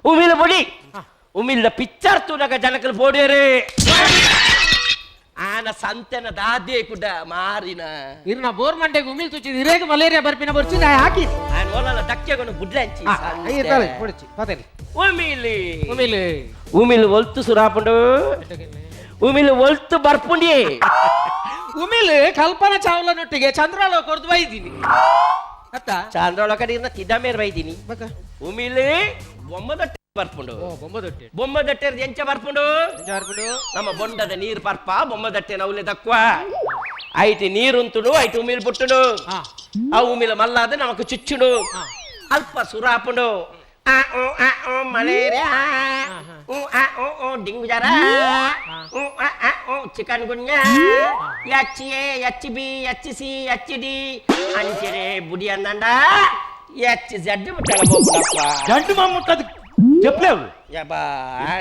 ಉಮಿಲ್ ಬುಡಿ ಉಮಿಲ್ದ ಪಿಕ್ಚರ್ ತೂನಗ ಜನಕಲು ಪೋಡಿಯರೇ ಆನ ಸಂತೆನ ದಾದೆ ಕುಡ ಮಾರಿನ ಇರ್ನ ಬೋರ್ ಮಂಡೆಗೆ ಉಮಿಲ್ ತುಚ್ಚಿದ ಇರೇಗ ಮಲೇರಿಯಾ ಬರ್ಪಿನ ಬರ್ಚಿ ನಾ ಹಾಕಿ ಆನ ಓಲಲ್ಲ ದಕ್ಕೆಗೊಂಡು ಬುಡ್ಲಂಚಿ ಪೊಡಿಚಿ ಪಾತಿರ್ಲಿ ಉಮಿಲಿ ಉಮಿಲ್ ಉಮಿಲ್ ಒಲ್ತು ಸುರಾಪುಂಡು ಉಮಿಲ್ ಒಲ್ತು ಬರ್ಪುಂಡಿ ಉಮಿಲ್ ಕಲ್ಪನಾ ಚಾವ್ಲನೊಟ್ಟಿಗೆ ಚಂದ್ರಲೋಕ ಬೈದೀನಿ ಅತ್ತ ಚಂದ್ರಲೋಕ ನೀರ್ನ ತಿದ್ದ ಮೇರ್ ಬೈದೀನಿ ಉಮಿಲ್ ಬೊಮ್ಮದಟ್ಟೆ ಬರ್ಪುಂಡು ಬೊಮ್ಮದೊಟ್ಟೆ ಬೊಮ್ಮದಟ್ಟೆ ಎಂಚ ಬರ್ಪುಂಡು ನಮ್ಮ ಬೊಂಡದ ನೀರ್ ಪರ್ಪ ಬೊಮ್ಮದಟ್ಟೆ ನೌಲೆ ದಕ್ವ ಐತಿ ನೀರುಂತುಡು ಐತಿ ಉಮಿಲ್ ಪುಟ್ಟುಡು ಆ ಉಮಿಲ್ ಮಲ್ಲಾದ ನಮಕ್ ಚುಚ್ಚುಡು ಅಲ್ಪ ಸುರಾಪುಂಡು ಆ ಉ ಆ ಉ ಮಲೇರಿಯಾ, ಉ ಆ ಉ ಉ ಡೆಂಗು ಜ್ವರ, ಉ ಆ ಆ ಉ chikungunya, H A H B H C H D ಅಂಚನೆ ಬುಡಿ ಅಂದಂಡ ಎಚ್ ಜಡ್ ಮುಟ್ಟಲ ಬೋಪುಡಪ್ಪ. ಜಡ್ಡು ಮಮ್ಮುಟ್ಟದು చెప్పలేవు. ಯಬ್ಬಾ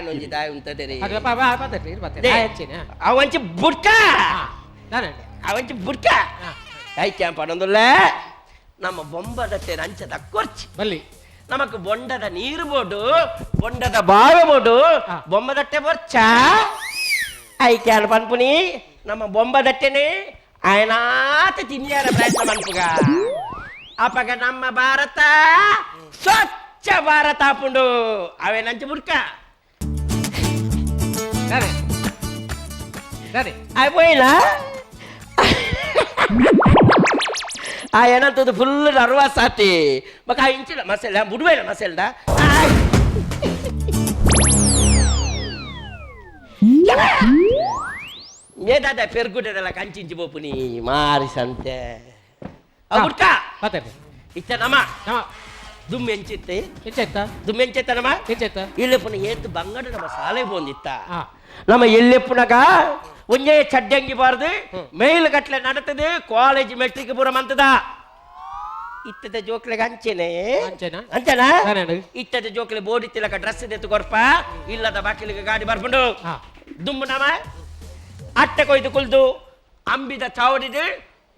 ನೊಂಜಿ ದಾಯಿ ಉಂತದೆ ರೀ. ಅಗ್ಲ ಪಾ ಪಾತೆರ್ರಿ ಇರ್ ಪಾತೆರ್ರಿ ಆಯಚ್ಚಿನ. ಅವಂಚಿ ಬುಡ್ಕ, ದಾನಂడి. ಅವಂಚಿ ಬುಡ್ಕ ಐಕ್ಯಾಂ ಪಡೊಂದುಲ್ಲ. ನಮ್ಮ ಬೊಂಬದತ್ತೆ ಅಂಚದ ಕೊರ್ಚಿ ಬಲ್ಲಿ ನಮಕ್ ಬೊಂಡದ ನೀರು ಬೋಡು, ಬೊಂಡದ ಬಾವೆ ಬೋಡು, ಬೊಂಬದಟ್ಟೆ ಬೊರ್ಚ ಐಕ್ಯಾನ್ ಪನ್ಪುನಿ. ನಮ್ಮ ಬೊಂಬದಟ್ಟೆನೆ ಆಯನಾತ ತಿನ್ಯಾರ ಪ್ರಯತ್ನ ಮನ್ಪುಗ. ಅಪಗ ನಮ್ಮ ಭಾರತ ಸ್ವಚ್ಛ ಭಾರತ ಆಪುಂಡು. ಅವೇನಂಚ ಬುಡ್ಕ ದಾನೆ ದಾನೆ అయిపోయినా ಆ ಏನಂತದ್ದು ಫುಲ್ ನರ್ವಸ್ ಆತಿ. ಬಕ ಆ ಇಂಚಿನ ಮಸೆಲ್ಲ ಬುಡುವೇನ ಮಸೆಲ್ದ ఏ దాదా పెరుగుంటదಲ್ಲ కంచించి పోపుని మారి సంతే బుಡ್ಕ ಪಾತೆರ್ರಿ. ಇತ್ತನಮ್ಮ ನಮ ದುಮ್ಮೆ ಎಂಚಿತ್ತೆ ಎಂಚ ದುಮ್ಮೆ ಎಂಚೆತ್ತನಮ್ಮ ಎಂಚ ಇಲ್ಲೆಪ್ಪುನ ಏತು ಬಂಗಡ ನಮ್ಮ ಸಾಲೆ ಪೋಂದಿತ್ತ. ನಮ್ಮ ಎಲ್ಲೆಪ್ಪುನಗ ಒಂಜೇ ಚಡ್ಡಂಗಿ ಬಾರ್ದು ಮೇಲ್ ಗಟ್ಲೆ ನಡತದೆ ಕಾಲೇಜ್ ಮೆಟ್ರಿಕ್ ಪೂರ ಮಂತದ. ಇತ್ತದ ಜೋಕ್ಲೆಗೆ ಅಂಚೆನೆ. ಅಂಚೆನಾ? ಅಂಚನಾ? ದಾನೆಂಡು? ಇತ್ತದ ಜೋಕ್ಲೆ ಬೋಡಿ ತಿಲಕ ಡ್ರೆಸ್ ದೆತ್ತು ಕೊರ್ಪ ಇಲ್ಲದ ಬಾಕಿಲಿಗೆ ಗಾಡಿ ಬರ್ಪುಂಡು. ದುಮ್ಮು ನಮ ಅಟ್ಟೆ ಕೊಯ್ದು ಕುಲ್ದು ಅಂಬಿದ ಚಾವಡಿದು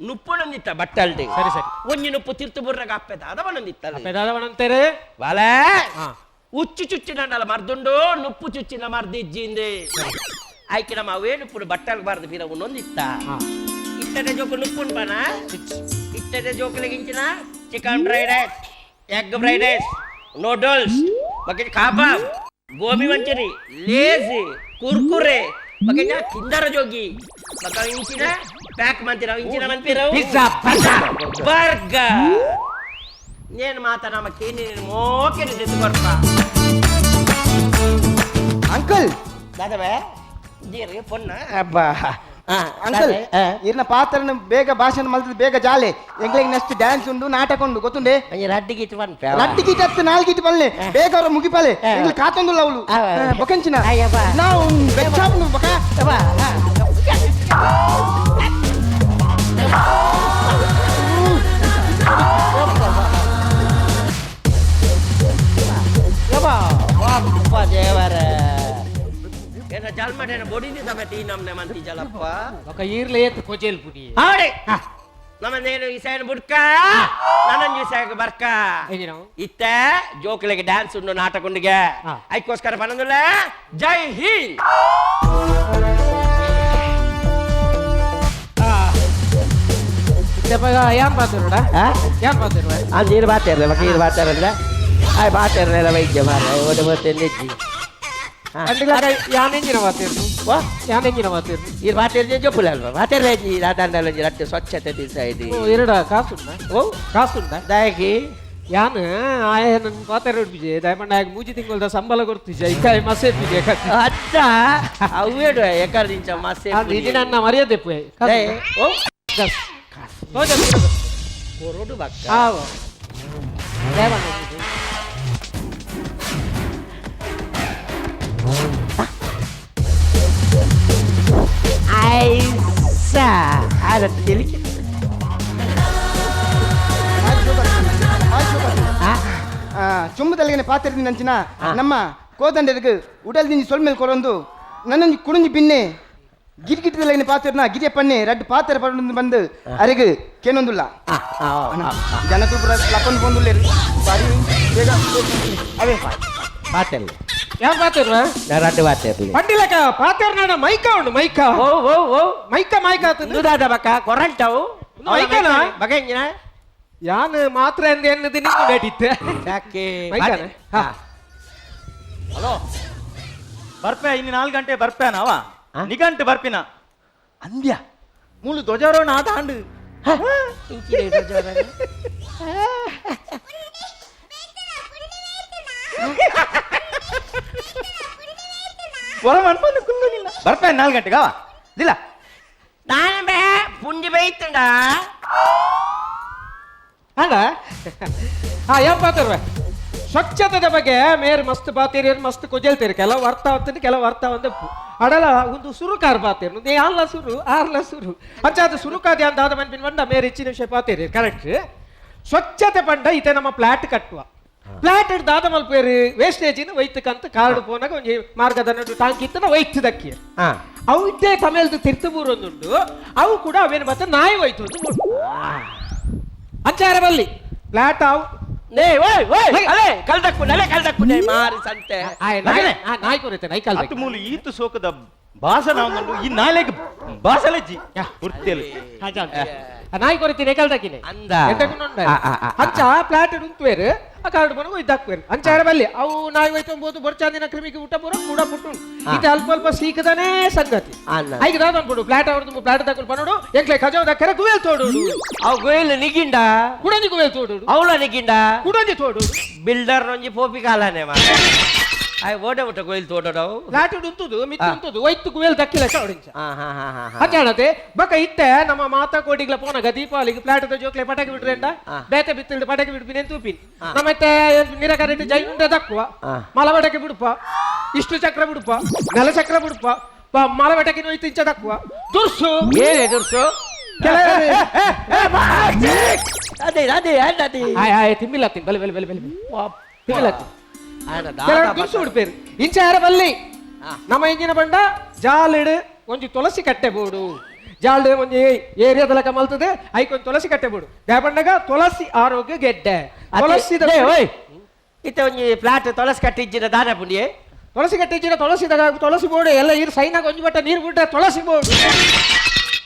ನುಪ್ಪುನೊಂದಿತ್ತ ಬಟ್ಟಲ್ದು. ಸರಿ ಸರಿ. ಒಂಜಿ ನುಪ್ಪು ತಿರ್ತು ಬುರ್ರಗ ಅಪ್ಪೆ ದಾದವನೊಂದಿತ್ತ. ಅಪ್ಪೆ ದಾದವನಂತೇರೆ? ವಾಲೆ ಉಚ್ಚು ಚುಚ್ಚಿನ ಮರ್ದುಂಡು ನುಪ್ಪು ಚುಚ್ಚಿನ ಮರ್ದು ಇಜ್ಜಿಂದೆ ಆಯ್ಕೆ ನಮ್ಮ ಅವೇ ನುಪ್ಪುಡು ಬಟ್ಟಲ್ ಬಾರ್ದು ಪೀರ ನೊಂದಿತ್ತ. ಇತ್ತದ ಜೋಕು ನುಪ್ಪುಂಡು ಪನ ಇತ್ತದ ಜೋಕುಲೆಗಿಂಚಿನ chicken fried rice, egg fried rice, noodles, ಬೊಕ್ಕ kebab, gobi manchurian, Lay's, Kurkure, ಬೊಕ್ಕ ಕಿಂದರ ಜೋಗಿ, ಬೊಕ್ಕ ಇಂಚಿನ ಪ್ಯಾಕ್ ಮಂತಿರವು ಇಂಚಿನ ಮನ್ಪಿರವು pizza burger burger. నేను ಮಾತ ನಮ್ಮ ಕೇನಿ ಮೋಕೆನೆ ದೆತ್ತು ಕೊರ್ಪ. ಅಂಕಲ್ ದಾದವೇ ಜೀರಿಗೆ ಪೊನ್ನ ಅಬ್ಬಾ. ಅಂಕಲ್ ಇರ್ನ ಪಾತ್ರನ ಬೇಗ ಭಾಷಣ ಮಲ್ತದ ಬೇಗ ಜಾಲೆ ಎಂಗ್ಲಿಗೆ ನೆಕ್ಸ್ಟ್ ಡ್ಯಾನ್ಸ್ ಉಂಡು ನಾಟಕ ಉಂಡು ಗೊತ್ತುಂಡೆ. ರಡ್ಡಿ ಗೀಟ್ ಪನ್ಪೆ ರಡ್ಡಿ ಗೀಟ್ ಹತ್ತು ನಾಲ್ಕು ಗೀಟ್ ಪಲ್ಲೆ ಬೇಗ ಅವರ ಮುಗಿಪಾಲೆ ಎಂಗ್ಲಿ ಕಾತೊಂದುಲ್ಲ ಅವಳು ಬೊಕಂಚಿನ ನಾವು ಬೆಚ್ಚಾಪುಂಡು ಬೊಕ. ದೇವರ ಏನ ಜಲ್ಮಟೇನ ಬೊಡಿದಿ ಸಮೇತ ಈ ನಮ್ನೆ ಮಂತಿ ಜಲಪ್ಪ. ఒక ಈರ್ಲೆ ಏತ್ ಕೊಜೇಲ್ ಪುಡಿ ಆಡೆ ನಮ್ಮ ನೇನು ಇಸೈನ ಬುಡ್ಕ ನನ್ನನ್ ಇಸಾಯಕ ಬರ್ಕ ಇತ್ತ ಜೋಕ್ಲೆಗೆ ಡ್ಯಾನ್ಸ್ ಉಂಡು ನಾಟಕ ಉಂಡಿಗೆ ಐಕ್ಕೋಸ್ಕರ ಪನಂದುಲ್ಲ. ಜೈ ಹಿಂದ್. ಯಾನ್ ಪಾತಿರುಡ ಯಾನ್ ಪಾತಿರುವ ಅದು ನೀರು ಬಾತಿರಲ್ಲ ಮಕ್ಕ ನೀರು ಬಾತಾರಲ್ಲ ಆಯ್ ಬಾತಿರಲ್ಲ ವೈದ್ಯ ಮಾರ ಓಡ ಬೋತೆಂದಿಜ್ಜಿ ಯಾನ್ ಎಂಜಿನ ಬಾತಿರ್ನು ವಾ ಯಾನ್ ಎಂಜಿನ ಬಾತಿರ್ನು ಈ ಬಾತಿರ್ಜೆ ಜೊಪ್ಪುಲ ಅಲ್ವಾ ಬಾತಿರ್ಲೇಜಿ ದಾದಾಂಡಲಂಜಿ ರಟ್ಟೆ ಸ್ವಚ್ಛತೆ ದಿವಸ ಇದು. ಓ ಎರಡ ಕಾಸುಂಡ? ಓ ಕಾಸುಂಡ ದಾಯಕಿ ಯಾನ್ ಆಯ ನನ್ ಪಾತೆರ ಉಡ್ಬಿಜೆ ದಯಮಂಡ ಆಗ ಮೂಜಿ ತಿಂಗಳದ ಸಂಬಳ ಕೊಡ್ತಿಜೆ ಇಕ್ಕಾಯ ಮಸೆ ಬಿಜೆ ಅತ್ತ ಅವೇಡು ಎಕರ್ ದಿಂಚ ಮಸೆ ಅದು ಇದು ನನ್ನ ಮರ್ಯಾದೆ ಪುಯ್. ಓ ಗಸ್ ಕೊರಡು ಬಕ್ಕ ಆವ ದಯಮಂಡ ಐಸಾ ಅದ ತಿಳಿಕೆ. ಚೊಂಬುದಲ್ಲಿಗೆ ಪಾತಿರ್ದಿನಂಚಿನ ನಮ್ಮ ಕೋದಂಡರಿಗೆ ಉಡಲ್ ದಿಂಜಿ ಸೊಲ್ಮೇಲ್ ಕೊರೊಂದು ನನ್ನೊಂಜಿ ಕುಡುಂಜಿ ಬಿನ್ನೆ ಗಿರಿಗಿಟ್ಟದಲ್ಲಿಗೆ ಪಾತಿರ್ನ ಗಿರಿಯ ಪಣ್ಣೆ ರಡ್ಡು ಪಾತ್ರ ಪಡೊಂದು ಬಂದು ಅರೆಗ್ ಕೇನೊಂದುಲ್ಲ ಜನಕುಲ್ ಲಕ್ಕೊಂದು ಪೋಂದುಲ್ಲೇರು ಬಾರಿ ಬೇಗ ಅವೇ ಪಾತೆರ್ಲೆ ಯಾನ್ ಪಾತಿರ್ವ ರಡ್ಡು ಪಾತೆರ್ಲೆ ಪಂಡಿಲಕ ಪಾತೆರ್ನಾಡ ಮೈಕ ಉಂಡು ಮೈಕ. ಓ ಓ ಓ ಮೈಕ ಮೈಕ ಆತುಂದು ದಾದ ಬಕ್ಕ ಕೊರಂಟವು ಮೈಕನಾ? ಬಗೆಂಜಿನ ಯಾನ್ ಮಾತ್ರ ಎಂದ ಎನ್ನದು ನಿಂಗು ಬೇಟಿತ್ತೆ ಯಾಕೆ ಮೈಕನ ಹಾ ಹಲೋ ಬರ್ಪೆ ಇನ್ನು 4 ಗಂಟೆ ಬರ್ಪೇನವ ನಿಗಂಟು ಬರ್ಪಿನ ಅಂದ್ಯ ಮೂಲು ಧ್ವಜಾರೋಹಣ ಆದ ಆಂಡು. ಹೊರ ಮನ್ಪಂದು ಕುಲ್ಲುನಿಲ್ಲ ಬರ್ಪೆ 4 ಗಂಟೆಗೆ ಅವ ಇಲ್ಲ ನಾನು ಬೇ ಪುಂಡಿ ಬೈತಂಡ ಅಣ್ಣ ಹಾ ಯಾನ್ ಪಾತಿರ್ವೆ ಸ್ವಚ್ಛತೆದ ಬಗ್ಗೆ ಮೇರ್ ಮಸ್ತ್ ಬಾತೀರಿ, ಮಸ್ತ್ ಕೊಜಲ್ತೀರಿ. ಕೆಲವು ಅರ್ಥ ಆಗ್ತದೆ, ಕೆಲವು ಅರ್ಥ ಒಂದಪ್ಪು ಅಡಲ ಒಂದು ಸುರುಕಾರ್ ಬಾತೀರಿ. ಆರ್ಲ ಸುರು, ಆರ್ಲ ಸುರು ಅಂಚಾದ ಸುರುಕಾದಿ ಅಂತ ಆದ ಮನ್ಪಿನ ಬಂಡ ಮೇರ್ ಹೆಚ್ಚಿನ ವಿಷಯ ಪಾತೀರಿ. ಕರೆಕ್ಟ್. ಸ್ವಚ್ಛತೆ ಪಂಡ ಇತ್ತೆ ನಮ್ಮ ಪ್ಲಾಟ್ ಕಟ್ಟುವ ಪ್ಲಾಟ್ ದಾದ ಮಲ್ಪೇರು ವೇಸ್ಟೇಜಿನ ವೈತಕ್ಕಂತ ಕಾರ್ಡ್ ಪೋನಾಗ ಒಂಜಿ ಮಾರ್ಗದ ನಡು ಟಾಂಕ್ ಇತ್ತನ ವೈತ್ ದಕ್ಕಿ. ಅವು ಇದ್ದೇ ತಮೇಲ್ದು ತಿರ್ತಬೂರು ಒಂದುಂಡು, ಅವು ಕೂಡ ಅವೇನು ಮತ್ತೆ ನಾಯಿ ಹೋಯ್ತು ಒಂದು ಅಂಚಾರ ಬಲ್ಲಿ ಪ್ಲಾಟ್ ಅವು. ನೇ ಓಯ್ ಓಯ್, ಅಲೆ ಕಲ್ದಕ್ಕುನೆ, ಅಲೆ ಕಲ್ದಕ್ಕುನೆ ಮಾರಿ ಸಂತೆ. ನಾಯಿ ಕೊರತೆ ನಾಯಿ ಕಲ್ದ. ಅತ್ತು ಮೂಲು ಈತು ಸೋಕದ ಭಾಷಣ ಒಂದುಂಡು, ಈ ನಾಲೆಗ್ ಭಾಷಲಜ್ಜಿ ವೃತ್ತಿಯಲ್ಲಿ. ನಾಯಿ ಕೊರತೆ ಕಲ್ದಕ್ಕಿನೆ ಅಂದ. ಅಂಚ ಪ್ಲಾಟ್ ಉಂತುವೇರು, ಆ ಕಾರ್ಡ್ ಬನಗು ಇದ್ದಾಕ್ವೇರು ಅಂಚಾರ ಬಲ್ಲಿ. ಅವು ನಾಯಿ ಹೋಯ್ತು ಬೊರ್ಚಾಂದಿನ ಕ್ರಿಮಿಗೆ ಊಟ ಪೂರ ಕೂಡ ಪುಟ್ಟು ಇದು ಅಲ್ಪ ಅಲ್ಪ ಸೀಕದನೇ ಸಂಗತಿ. ಐದು ದಾದ ಅನ್ಬಿಡು ಪ್ಲಾಟ್ ಅವ್ರದ್ದು ಪ್ಲಾಟ್ ದಕ್ಕಲು ಬನ್ನೋಡು ಎಂಕ್ಲೆ ಖಜಾವ್ ದಕ್ಕರೆ ಗುವೆಲ್ ತೋಡು. ಅವು ಗುವೆಲ್ ನಿಗಿಂಡ. ಕುಡಂಜಿ ಗುವೆಲ್ ತೋಡು. ಅವಳ ನಿಗಿಂಡ. ಕುಡಂಜಿ ತೋಡು. ಬಿಲ್ಡರ್ ನೊಂಜಿ ಪೋಪಿ ಕಾಲಾನೆ ಮಾ ಆಯ್ ಓಡೆ ಊಟ ಗುವೆಲ್ ತೋಡವು. ಪ್ಲಾಟ್ ಉಂತುದು ಮಿತ್ತು ಉಂತುದು ಒಯ್ತು ಗುವೆಲ್ ದಕ್ಕಿಲ್ಲ ಚೌಡಿಂಚ ಅಂಚಾಣತೆ ಬಕ. ಇತ್ತೆ ನಮ್ಮ ಮಾತಾ ಕೋಟಿಗ್ಲ ಪೋನಗ ದೀಪಾವಳಿಗೆ ಪ್ಲಾಟ್ ಜೋಕ್ಲೆ ಪಟಾಕಿ ಬಿಟ್ರೆಂಡ ಬೇತೆ ಬಿತ್ತಿಲ್ದು ಪಟಾಕಿ ಬಿಡ್ಪಿನಿ ತೂಪಿನಿ. ನಮ್ಮತ್ತೆ ನಿರಕರೆಟ್ ಜೈ ಉಂಡ ದಕ್ಕುವ ಮಲ ಪಟಾಕಿ ಬಿಡುಪ, ಇಷ್ಟು ಚಕ್ರ ಬಿಡುಪ, ನೆಲ ಚಕ್ರ ಬಿಡುಪ, ಮಲ ಪಟಾಕಿ ನೋಯ್ತು ಇಂಚ ದಕ್ಕುವ ದುರ್ಸು. ಏನೇ ದುರ್ಸು? ಅದೇ ಅದೇ ಅದೇ. ಆಯ್ ಆಯ್ ತಿಮ್ಮಿಲ್ಲ ತಿನ್ ಬಲೆ ಬಲೆ ಬಲೆ ಬಲೆ ತಿಮ್ಮಿಲ್ಲ. ಕೆಲವರು ದುರ್ಸು ಬಿಡ್ಪೇರು ಇಂಚ ಯಾರ ಬಲ್ಲಿ. ನಮ್ಮ ಇಂಜಿನ ಬಂಡ ಜಾಲಿಡು ಒಂಜಿ ತುಳಸಿ ಕಟ್ಟೆ ಬೋಡು, ಜಾಲ್ಡು ಒಂಜಿ ಏರಿಯಾದ ಮಲ್ತದೆ ಐಕೊಂದು ತುಳಸಿ ಕಟ್ಟೆ ಬೋಡು. ದ್ಯಾಪಂಡಗ ತುಳಸಿ ಆರೋಗ್ಯ ಗೆಡ್ಡೆ ತುಳಸಿ. ಇತ್ತೆ ಒಂಜಿ ಫ್ಲಾಟ್ ತುಳಸಿ ಕಟ್ಟಿಜ್ಜಿನ ದಾನ ಪುಂಡಿಯೇ. ತುಳಸಿ ಕಟ್ಟಿಜ್ಜಿನ ತುಳಸಿ ದಗ ತುಳಸಿ ಬೋಡು ಎಲ್ಲ ಈರು ಸೈನಾಗ ಒಂಜಿ ಬಟ್ಟ ನೀರು ಬಿಟ್ರೆ ತುಳಸಿ ಬೋಡು.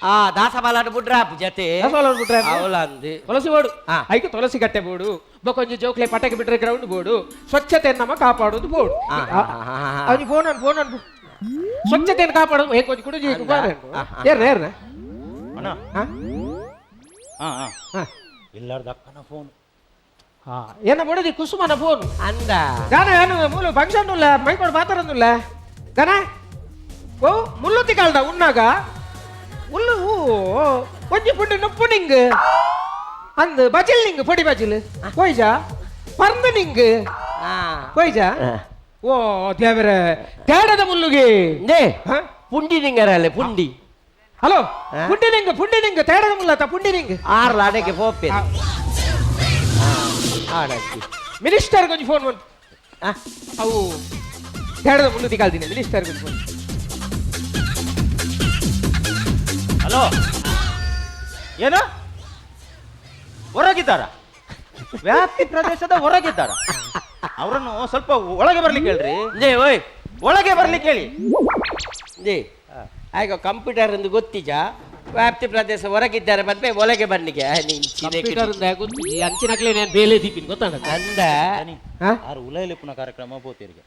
ಆ ದಾಸಬಾಲಾಟ ಬುಡ್ರಾಪು ಜತೆ. ದಾಸವಾಳ ಬುಡ್ರಾಪು. ಅವಲಂದು ತುಳಸಿ ಬೋಡು ಐಕು ತುಳಸಿ ಕಟ್ಟೆ ಬೋಡು. ಬೊಕೊಂಜಿ ಜೋಕ್ಲೆ ಪಟಾಕಿ ಬಿಟ್ರೆ ಗ್ರೌಂಡ್ ಬೋಡು. ಸ್ವಚ್ಛತೆಯನ್ನು ನಮ್ಮ ಕಾಪಾಡೋದು ಬೋಡು. ಅವನಿಗೆ ಫೋನ್ ಅನ್ ಫೋನ್ ಅನ್ ಸ್ವಚ್ಛತೆಯನ್ನು ಕಾಪಾಡೋದು ಹೇಗೆ ಕೊಂಚ ಕುಡುಜಿ ಏರ್ನ ಏರ್ನ. ಅಣ್ಣ. ಹಾ ಇಲ್ಲಾರ್ದ ಅಕ್ಕನ ಫೋನ್. ಏನ ಬಿಡದಿ ಕುಸುಮನ ಫೋನ್. ಅಂದ. ಗಾನ ಏನು ಮೂಲು ಫಂಕ್ಷನ್ ಉಲ್ಲ ಮೈಕೋಡ್ ಮಾತಾಡೋದಿಲ್ಲ ಗಾನ. ಓ ಮುಲ್ಲುತ್ತಿ ಕಾಲ್ದ ಉಣ್ಣಾಗ ಮುಳ್ಳು ಒಂಜಿ ಪುಂಡಿ ನುಪ್ಪು ನಿಂಗ್ ಅಂದ್ ಬಜಿಲ್ ನಿಂಗ್ ಪೊಡಿ ಬಜಿಲ್ ಪೋಯ್ಜಾ ಪರ್ಂದು ನಿಂಗ್ ಪೋಯ್ಜಾ. ಓ ದೇವರೇ ತೇಡದ ಮುಳ್ಳುಗೆ. ಪುಂಡಿ ನಿಂಗರಲ್ಲ ಪುಂಡಿ. ಹಲೋ ಪುಂಡಿ ನಿಂಗ್ ಪುಂಡಿ ನಿಂಗ್ ತೇಡದ ಮುಲ್ಲತ್ತ ಪುಂಡಿ ನಿಂಗ್. ಆರ್ಲ ಅಡಕ್ಕೆ ಪೋಪೆ ಮಿನಿಸ್ಟರ್ ಕೊಂಚ ಫೋನ್ ಬಂತು. ಅವು ತೇಡದ ಮುಳ್ಳು ತಿಕಾಲ್ತೀನಿ ಮಿನಿಸ್ಟರ್ ಕೊಂಚ ಫೋನ್. ಹಲೋ ಏನು ಹೊರಗಿದ್ದಾರ? ವ್ಯಾಪ್ತಿ ಪ್ರದೇಶದ ಹೊರಗಿದ್ದಾರ? ಅವರನ್ನು ಸ್ವಲ್ಪ ಒಳಗೆ ಬರ್ಲಿಕ್ಕೆ ಹೇಳ್ರಿ. ಓಯ್ ಒಳಗೆ ಬರ್ಲಿಕ್ಕೆ ಹೇಳಿ. ಆಗ ಕಂಪ್ಯೂಟರ್ ಎಂದು ಗೊತ್ತಿಜ ವ್ಯಾಪ್ತಿ ಪ್ರದೇಶ ಹೊರಗಿದ್ದಾರೆ ಬಂದ್ರೆ ಒಳಗೆ ಬನ್ನಿಗೆ. ಅಂಚಿನಕ್ಲೆ ನಾನು ಬೇಲೆ ದೀಪಿನ ಗೊತ್ತಾಡ. ಅಂದ. ಆರು ಉಲೈಲೆಪ್ಪುನ ಕಾರ್ಯಕ್ರಮ ಬೋತಿರಿಗೆ.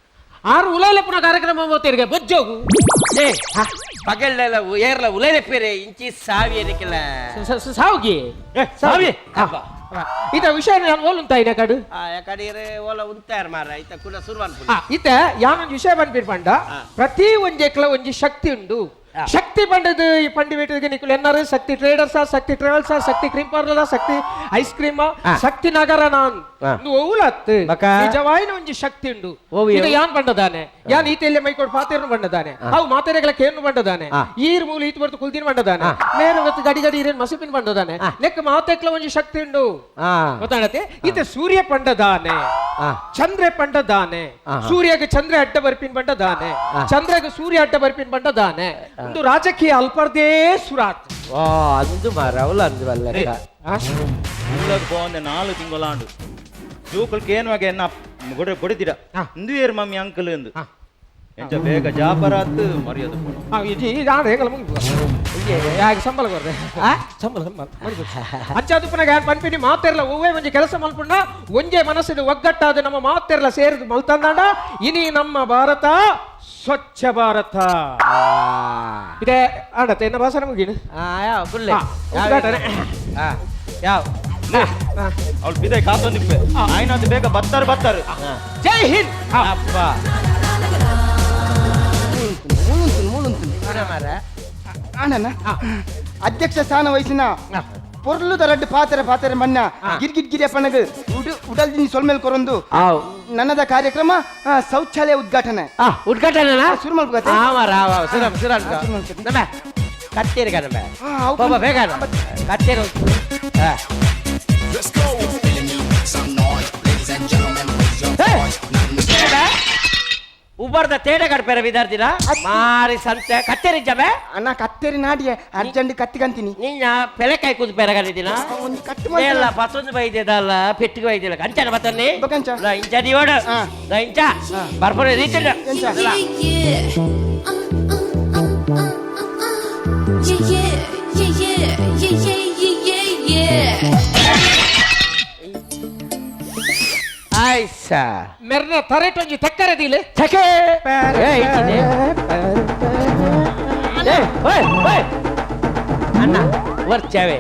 ಆರು ಉಲೈಲೆಪ್ಪುನ ಕಾರ್ಯಕ್ರಮ ಬೋತಿರಿಗೆ ಬೊಜ್ಜೋಗು. ಪಗಲ್ಲೆಲ್ಲ ಏರ್ಲ ಉಲೈಲೆಪ್ಪೇರೆ ಇಂಚಿ ಸಾವಿ ಏನಕ್ಕೆಲ್ಲ ಸಾವುಗಿ ಸಾವಿ. ಇತ ವಿಷಯ ನಾನು ಓಲುಂತ ಇನ ಕಡು. ಕಡೀರೆ ಓಲ ಉಂತಾರ ಮಾರ ಇತ ಕುಲ ಸುರುವನ್. ಇತ ಯಾನೊಂದು ವಿಷಯ ಬಂದ್ಬಿರ್ ಪಂಡ ಪ್ರತಿ ಒಂಜೆಕ್ಲ ಒಂಜಿ ಶಕ್ತಿ ಉಂಡು. ಶಕ್ತಿ ಪಂಡದು ಈ ಪಂಡಿ ಬೇಟಿಗೆ ನಿಕುಲು ಎನ್ನಾರು Shakti traders, Shakti travels, Shakti cream parlour, Shakti ice cream, Shakti Nagar ನಾನ್ ಓಲತ್ ನಿಜವಾಯಿನ ಒಂಜಿ ಶಕ್ತಿ ಉಂಡು. ಇದು ಯಾನ್ ಪಂಡದಾನೆ ಯಾನ್ ಈತೆಲ್ಲ ಮೈಕೋಡ್ ಪಾತೇರ್ನು ಬಂಡದಾನೆ ಅವು ಮಾತೆರೆಗಳ ಕೇರ್ನು ಬಂಡದಾನೆ ಈರ್ ಮೂಲು ಈತ್ ಬರ್ತು ಕುಲ್ದಿನ ಬಂಡದಾನೆ ಮೇರು ಹೊತ್ತು ಗಡಿ ಗಡಿ ಈರೇನು ಮಸಿಪಿನ ಬಂಡದಾನೆ ನೆಕ್ ಮಾತೆಕ್ಲ ಒಂಜಿ ಶಕ್ತಿ ಉಂಡು ಗೊತ್ತಾಡತ್ತೆ. ಈತ ಸೂರ್ಯ ಪಂಡದಾನೆ ಚಂದ್ರೆ ಪಂಡದಾನೆ ಸೂರ್ಯಗೆ ಚಂದ್ರೆ ಅಡ್ಡ ಬರ್ಪಿನ ಬಂಡದಾನೆ ಚಂದ್ರಗೆ ಸೂರ್ಯ ಅಡ್ಡ ಬರ್ಪಿನ ಬಂಡದಾನೆ ಒಂದು ರಾಜಕೀಯ ಅಲ್ಪರ್ದೇ ಸುರಾತ್. ಅಂದು ಮಾರ ಅವಳು ಅಂದು ಅಲ್ಲ. ಬಾಂದೆ 4 ತಿಂಗಳಾಂಡು ಜೋಕುಲ್ಕೆ ಏನುವಾಗ ಎನ್ನ ಬೊಡಿದಿರ ಇಂದು ಏರು ಮಮ್ಮಿ ಅಂಕಲ್ ಎಂದು ಎಂಚ ಬೇಗ ಜಾಪರಾತ್ ಮರ್ಯಾದೆ ಪೋಣ. ಸಂಬಳ ಕೊರ್ದೆ ಸಂಬಳ ಸಂಬಳ ಅಂಚಾದುಪ್ಪನಾಗ ಯಾರು ಪನ್ಪಿನಿ ಮಾತೆರ್ಲ ಒವ್ವೇ ಒಂಜಿ ಕೆಲಸ ಮಲ್ಪುಂಡ ಒಂಜೆ ಮನಸ್ಸಿನ ಒಗ್ಗಟ್ಟಾದ ನಮ್ಮ ಮಾತೆರ್ಲ ಸೇರಿದು ಮಲ್ತಂದಾಂಡ ಇನಿ ನಮ್ಮ ಭಾರತ ಸ್ವಚ್ಛ ಭಾರತ ಇದೆ. ಆಡತ್ತೆ ಎನ್ನ ಭಾಷಣ ಮುಗಿನು. ಉದ್ಘಾಟನೆ. ಯಾವ ಅವಳು ಬಿದೆ ಕಾತೊಂದಿಪ್ಪೆ ಆಯ್ನಾದ್ ಬೇಗ ಬತ್ತಾರು ಬತ್ತಾರು. ಜೈ ಹಿಂದ್. ಅಪ್ಪ ಆನನ ಅಧ್ಯಕ್ಷ ಸ್ಥಾನ ವಹಿಸಿನ ಪೊರ್ಲುದ ರಡ್ಡು ಪಾತ್ರ ಪಾತ್ರ ಮನ್ನ ಗಿರ್ಗಿಟ್ ಗಿರಿಯಪ್ಪನಗ ಉಡು ಉಡಲ್ ಸೊಲ್ಮೇಲ್ ಕೊರೊಂದು ನನ್ನದ ಕಾರ್ಯಕ್ರಮ ಶೌಚಾಲಯ ಉದ್ಘಾಟನೆ. ಉದ್ಘಾಟನೆ ಶುರು ಮಾಡ್ಬೇಕು. ಕತ್ತೇರಿ ಕಣಬ ಬೇಗ ಕತ್ತೇರಿ. ಉಬ್ಬರ್ದ ತೇಡೆ ಕಡ್ಪೇರ ವಿದ್ಯಾರ್ಥಿನ ಮಾರಿ ಸಂತೆ ಕತ್ತೇರಿ ಜಬೆ ಅಣ್ಣ ಕತ್ತೇರಿ ನಾಡಿಯೆ ಅರ್ಜೆಂಟ್ ಕತ್ತಿಗಂತೀನಿ. ನಿನ್ನ ಪೆಲೆಕಾಯಿ ಕೂತು ಪೆರಗಂದಿದ್ದೀನ ಎಲ್ಲ ಪತ್ತೊಂದು ಬೈದಿದ್ದಲ್ಲ ಪೆಟ್ಟಿಗೆ ಬೈದಿಲ್ಲ ಕಂಚನ ಬತ್ತನ್ನಿ ಇಂಚ ನೀವಡು ಇಂಚ ಬರ್ಪುರ ರೀತಿ. ಆಯ್ಸಾ ಮೆರ್ನ ತರೆಟೊಂಜಿ ತಕ್ಕರೆ ದಿಲೆ ಚಕೆ ಅಣ್ಣ ವರ್ಚವೆ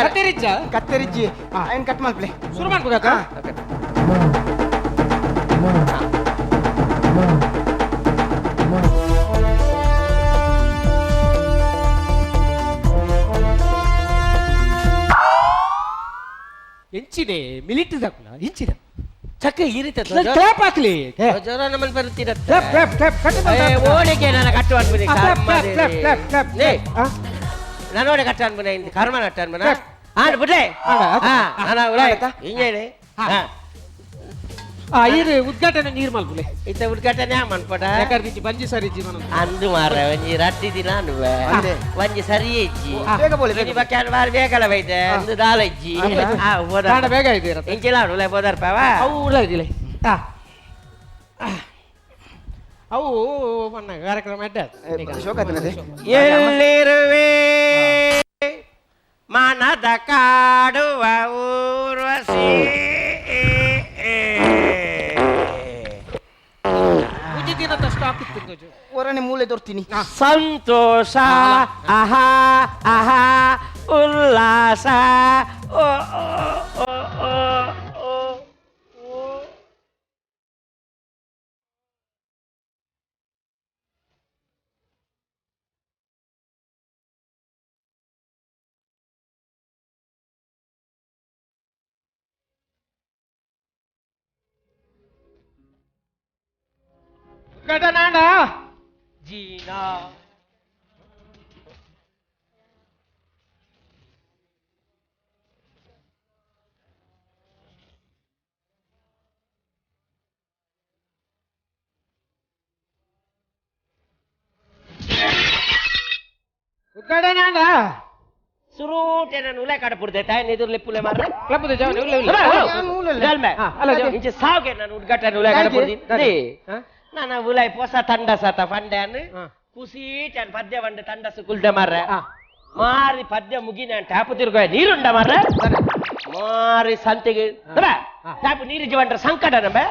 ಕತ್ತೆರಿಜ್ಜ ಕತ್ತೆರಿಜ್ಜಿ ಐನ್ ಕಟ್ ಮಾಡ್ಪ್ಲೆ ಶುರು ಮಾಡ್ಬೇಕಾ? ಎಂಚಿದೆ ಮಿಲಿಟರಿ ದಾಕುಲ ಇಂಚಿನ ಚಕ್ಕೆ ಈ ರೀತಿ ಕ್ಲಾಪ್ ಹಾಕ್ಲಿ. ಜ್ವರ ನಮ್ಮಲ್ಲಿ ಬರುತ್ತೀರ. ಕ್ಲಾಪ್ ಕ್ಲಾಪ್ ಕ್ಲಾಪ್ ಕಟ್ಟು. ಓಡಿಗೆ ನಾನು ಕಟ್ಟು ಅನ್ಬುನಿ. Clap clap clap clap. ನಾನು ಓಡಿ ಕಟ್ಟು ಅನ್ಬುನಿ ಕರ್ಮ ನಟ್ಟು ಅನ್ಬುನ ಆನ್ ಬಿಡ್ಲೆ. ನಾನು ಹಿಂಗೇಳಿ ಇರು ಉದ್ಘಾಟನೆ ನೀರು ಮಲ್ಪುಲೆ. ಇತ್ತ ಉದ್ಘಾಟನೆ ಮನ್ಪಡ ಯಾಕರ್ದಿಜ್ಜಿ ಬಂಜಿ ಸರಿ ಜೀವನ ಅಂದು ಮಾರ ಒಂಜಿ ರಟ್ಟಿ ದಿನ ಒಂಜಿ ಸರಿ ಇಜ್ಜಿ ಬೇಗ ಬೋಲೆ ಬಕ್ಯಾನ್ ಬಾರಿ ಬೇಗಲ ಬೈತೆ ಅಂದು ದಾಲ ಇಜ್ಜಿ. ಬೇಗ ಇದೆ ಇಂಚಿಲ ಉಲ್ಲ ಬೋದರ್ಪವ ಅವು ಉಲ್ಲ ಇದಿಲ್ಲ. ಅವು ಮನ್ನ ಕಾರ್ಯಕ್ರಮ ಅಡ್ಡ ಶೋಕ ಎಲ್ಲಿರುವೆ ಮನದ ಕಾಡುವ ಊರ್ವಶಿ ಹೊರನೆ ಮೂಲೆ ದೊರ್ತೀನಿ. ಸಂತೋಷ ಆಹಾ ಆಹಾ ಉಲ್ಲಾಸ ಓ ಓ ಓ ಓ. ಉದ್ಘಾಟನಾಂಡ ಜೀನಾ ಉದ್ಘಾಟನಾಂಡ ಸುರೂಟೆ ನಾನು ಉಲೆ ಕಾಡಪುರ್ದೆ ತಾಯಿ ನೆದುರ್ಲೆ ಪುಲೆ ಮಾರ್ರೆ ಕ್ಲಬ್ದ ಜಾವನೆ ಉಲ್ಲೆ ಉಲ್ಲೆ ಇಂಚೆ ಸಾವ್ಗೆ ನಾನು ಉದ್ಘಾಟನೆ ಉಲೆ ಕಾಡಪುರ್ದಿ. ನಾನು ಉಲಾಯ್ ಪೊಸ ತಂಡ ಸತ ಫಂಡ್ಯಾನ್ ಕುಸೀಟನ್ ಪದ್ಯ ಬಂಡ ತಂಡಸು ಕುಲ್ದೆ ಮಾರ್ರೆ ಮಾರಿ ಪದ್ಯ ಮುಗಿನ ಟ್ಯಾಪ್ ತಿರ್ಗೋ ನೀರುಂಡ ಮಾರ್ರೆ ಮಾರಿ ಸಂತೆಗೆ ಟ್ಯಾಪ್ ನೀರು ಜೀವಂಡ್ರ ಸಂಕಟ ನಂಬೆ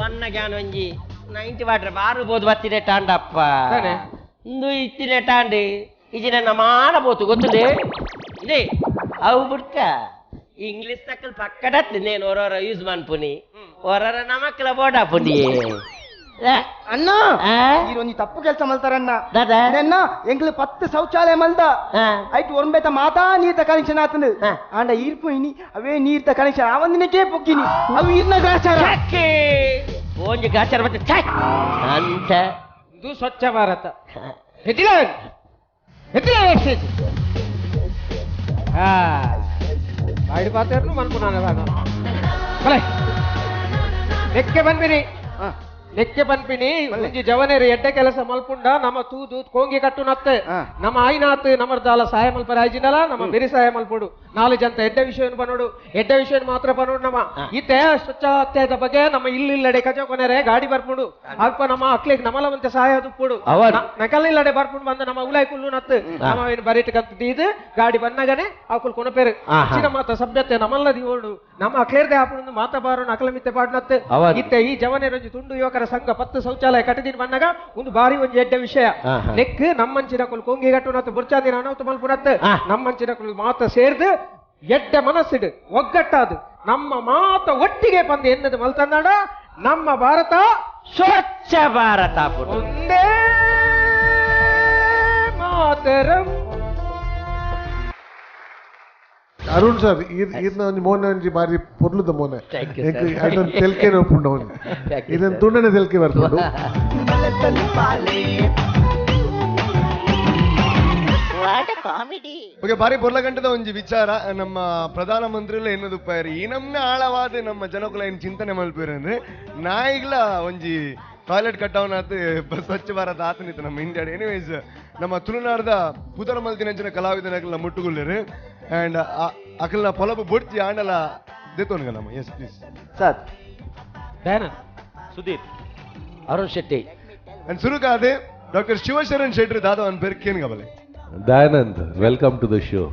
ಬಣ್ಣ ಗ್ಯಾನ್ ಒಂಜಿ 90 ವಾಟ್ರ ಬಾರು ಬೋದು ಬತ್ತಿದೆ ಟಾಂಡಪ್ಪ ಇಂದು ಇತ್ತಿನ ಟಾಂಡಿ ಇಜಿ ನನ್ನ ಮಾನ ಬೋತು ಗೊತ್ತದೆ ಇದೇ ಅವು ಬುಡ್ಕ ಇಂಗ್ಲಿಷ್ ತಕ್ಕಲ್ ಪಕ್ಕಡತ್ ನೇನು ಹೊರವರ ಯೂಸ್ ಮನ್ಪುನಿ ಹೊರರ ನಮಕ್ಲ ಬೋಡಾಪುನಿ. ಅಣ್ಣ ಒಂಜಿ ತಪ್ಪು ಕೆಲಸ ಮಲ್ತಾರಣ್ಣ. ನನ್ನ ಎಂಗ್ಲು 10 ಶೌಚಾಲಯ ಮಲ್ದ ಐಟ್ ಒರ್ಂಬೇತ ಮಾತಾ ನೀರ್ದ ಕನೆಕ್ಷನ್ ಆತನು ಆಂಡ ಈರ್ಪು ಇನಿ ಅವೇ ನೀರ್ದ ಕನೆಕ್ಷನ್ ಆ ಒಂದಿನಕ್ಕೆ ಪೊಕ್ಕಿನಿ ಅವು ಈರ್ನ ಗ್ರಾಚಾರ ಒಂಜಿ ಗ್ರಾಚಾರ ಮತ್ತೆ ಅಂತ ಇದು ಸ್ವಚ್ಛ ಭಾರತ ಹೆಜ್ಜಿಲ ಹೆಜ್ಜಿಲ ಬಾಡಿ ಪಾತೇರ್ನು ಮನ್ಪುನಾನ ಬಲೆ ಲೆಕ್ಕೆ ಬನ್ಬಿನಿ ಲೆಕ್ಕೆ ಪನ್ಪಿನಿ ಒಂಜಿ ಜವನೇರು ಎಡ್ಡೆ ಕೆಲಸ ಮಲ್ಪುಂಡ ನಮ್ಮ ತೂದು ಕೋಂಗಿ ಕಟ್ಟುನತ್ತೆ ನಮ್ಮ ಆಯ್ನಾತ್ ನಮರ್ದಾಲ ಸಹಾಯ ಮಲ್ಪರ ಆಯ್ಜಿನಲ ನಮ್ಮ ಬೆರಿ ಸಹಾಯ ಮಲ್ಪುಡು ನಾಲು ಜಂತ ಎಡ್ಡೆ ವಿಷಯವನ್ನು ಪನೋಡು ಎಡ್ಡೆ ವಿಷಯ ಮಾತ್ರ ಪನೋಡು ನಮ್ಮ ಇತ್ತೆ ಸ್ವಚ್ಛತೆದ ಬಗ್ಗೆ ನಮ್ಮ ಇಲ್ಲಿಲ್ಲಡೆ ಕಜ ಕೊನೆರೆ ಗಾಡಿ ಬರ್ಪುಂಡು ಅಲ್ಪ ನಮ್ಮ ಅಕ್ಲಿಗ್ ನಮಲವಂತೆ ಸಹಾಯ ದುಪ್ಪುಡು ನಕಲಿಲ್ಲಡೆ ಬರ್ಪುಂಡು ಬಂದ ನಮ್ಮ ಉಲಾಯ್ ಕುಲ್ಲು ನತ್ತು ನಮ್ಮ ಏನು ಬರೀಟ್ ಕತ್ತು ಗಾಡಿ ಬನ್ನಗನೆ ಅಕುಲ್ ಕೊನಪೇರು ಮಾತ ಸಭ್ಯತೆ ನಮಲ್ಲ ದಿವೋಡು ನಮ್ಮ ಅಕ್ಲೇರ್ದೆ ಹಾಪುಂಡು ಮಾತ ಬಾರೋ ನಕಲ ಮಿತ್ತೆ ಪಾಡ್ನತ್ತು ಇತ್ತೆ ಈ ಜವನೇರೊಂಜಿ ತುಂಡು ಯುವಕರ ಸಂಘ 10 ಶೌಚಾಲಯ ಕಟ್ಟದಿನ ಬಣ್ಣಗ ಒಂದು ಬಾರಿ ಒಂಜಿ ಎಡ್ಡೆ ವಿಷಯ ನೆಕ್ ನಮ್ಮಂಚಿನ ಕುಲ್ ಕೊಂಗಿ ಕಟ್ಟುನತ್ತು ಬುರ್ಚಾದಿನ ಅನೌತು ಮಲ್ಪುನತ್ತು ನಮ್ಮಂಚಿನ ಕುಲ್ ಮಾತ ಸೇರ್ದು ಎಡ್ಡೆ ಮನಸ್ಸಿಡು ಒಗ್ಗಟ್ಟಾದು ನಮ್ಮ ಮಾತ ಒಟ್ಟಿಗೆ ಬಂದು ಎನ್ನದು ಮಲ್ತಂದಾಡ ನಮ್ಮ ಭಾರತ ಸ್ವಚ್ಛ ಭಾರತ ಒಂದೇ ಮಾತರಂ. ಅರುಣ್ ಸರ್, ಈರ್ನ ಒಂಜಿ ಮೋನೆ ಒಂಜಿ ಬಾರಿ ಪೊರ್ಲುದ ಮೋನೆ. ಐಟೊಂದು ತೆಲ್ಕೆ ಒಪ್ಪುಂಡು ಅವನು, ಇದನ್ನ ತುಂಡನೆ ತೆಲ್ಕೆ ಬರ್ಪುಂಡು. ಓಕೆ, ಬಾರಿ ಪೊರ್ಲಗಂಟದ ಒಂಜಿ ವಿಚಾರ. ನಮ್ಮ ಪ್ರಧಾನ ಮಂತ್ರಿಲ ಎನ್ನದುಪ್ಪಾಯರು ಈ ನಮ್ನ ಆಳವಾದ ನಮ್ಮ ಜನಕುಲ ಏನು ಚಿಂತನೆ ಮಲ್ಪೇರು ಅಂದ್ರೆ ನಾಯಿಗ್ಲ ಒಂಜಿ ಟಾಯ್ಲೆಟ್ ಕಟ್ಟವನಾತ್ ಸ್ವಚ್ಛ ಭಾರತ ಆತನಿತ್ತು ನಮ್ಮ ಇಂಡಿಯಾ. ಎನಿವೇಸ್, ನಮ್ಮ ತುಳುನಾಡದ ಪುದರ ಮಲ್ತಿನಂಚಿನ ಕಲಾವಿದನಕಲ್ನ ಮುಟ್ಟುಗುಲ್ಲೇರು ಅಂಡ್ ಅಕಲ್ನ ಪೊಲಬು ಬೊಡ್ಚಿ ಆಂಡಲ ದೆತ್ತೋನ್ಗ ನಮ್ಮ. Yes please sir. Dayanand, Sudhir, Arun Shetty and ಸುರುಕಾದೆ doctor Shivasharan Shetty ದಾದ ಅವನ പേര് ಕೇನ್ಗಬಲೆ. Dayanand, welcome to the show.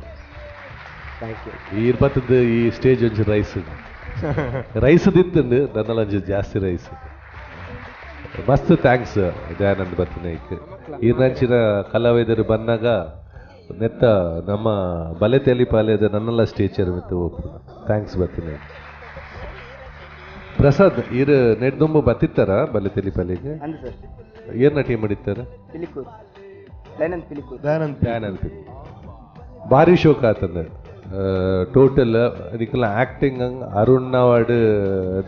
Thank you. ಈ ಇರ್ಬತ್ತದ್ದು ಈ ಸ್ಟೇಜ್ ಒಂಚೂರು ರೈಸ್ ರೈಸ್ ದಿತ್ತಂಡು ನನ್ನೆಲ್ಲ ಒಂಚೂರು ಜಾಸ್ತಿ ರೈಸ್. ಮಸ್ತ್ thanks Dayanand ಬತ್ತಿನೈಕ್. ಈರ್ನಂಚಿನ ಕಲಾವಿದರು ಬಂದಾಗ ನೆತ್ತ ನಮ್ಮ ಬಲೆ ತೆಲಿಪಾಲೆದ ನನ್ನೆಲ್ಲ ಸ್ಟೇಚರ್ ಮಿತ್ತು thanks ಬತ್ತಿನೈಕ್. ಪ್ರಸಾದ್, ಇರು ನೆಡ್ದುಂಬು ಬತ್ತಿತ್ತಾರ ಬಲೆ ತೆಲಿಪಾಲೆಗೆ? ಅಂದು ಸರ್. ಏರ್ನ ಟೀಮ್ ಮಾಡಿತ್ತಾರ? ಪಿಲಿಕೂರ್, ದಯಾನಂದ್ ಪಿಲಿಕೂರ್. ದಯಾನಂದ್. ದಯಾನಂದ್ ಪಿಲಿ. ಭಾರಿ ಶೋಕ್ ಆತಂದ ಟೋಟಲ್. ನಿಕಲ್ನ acting Arun award,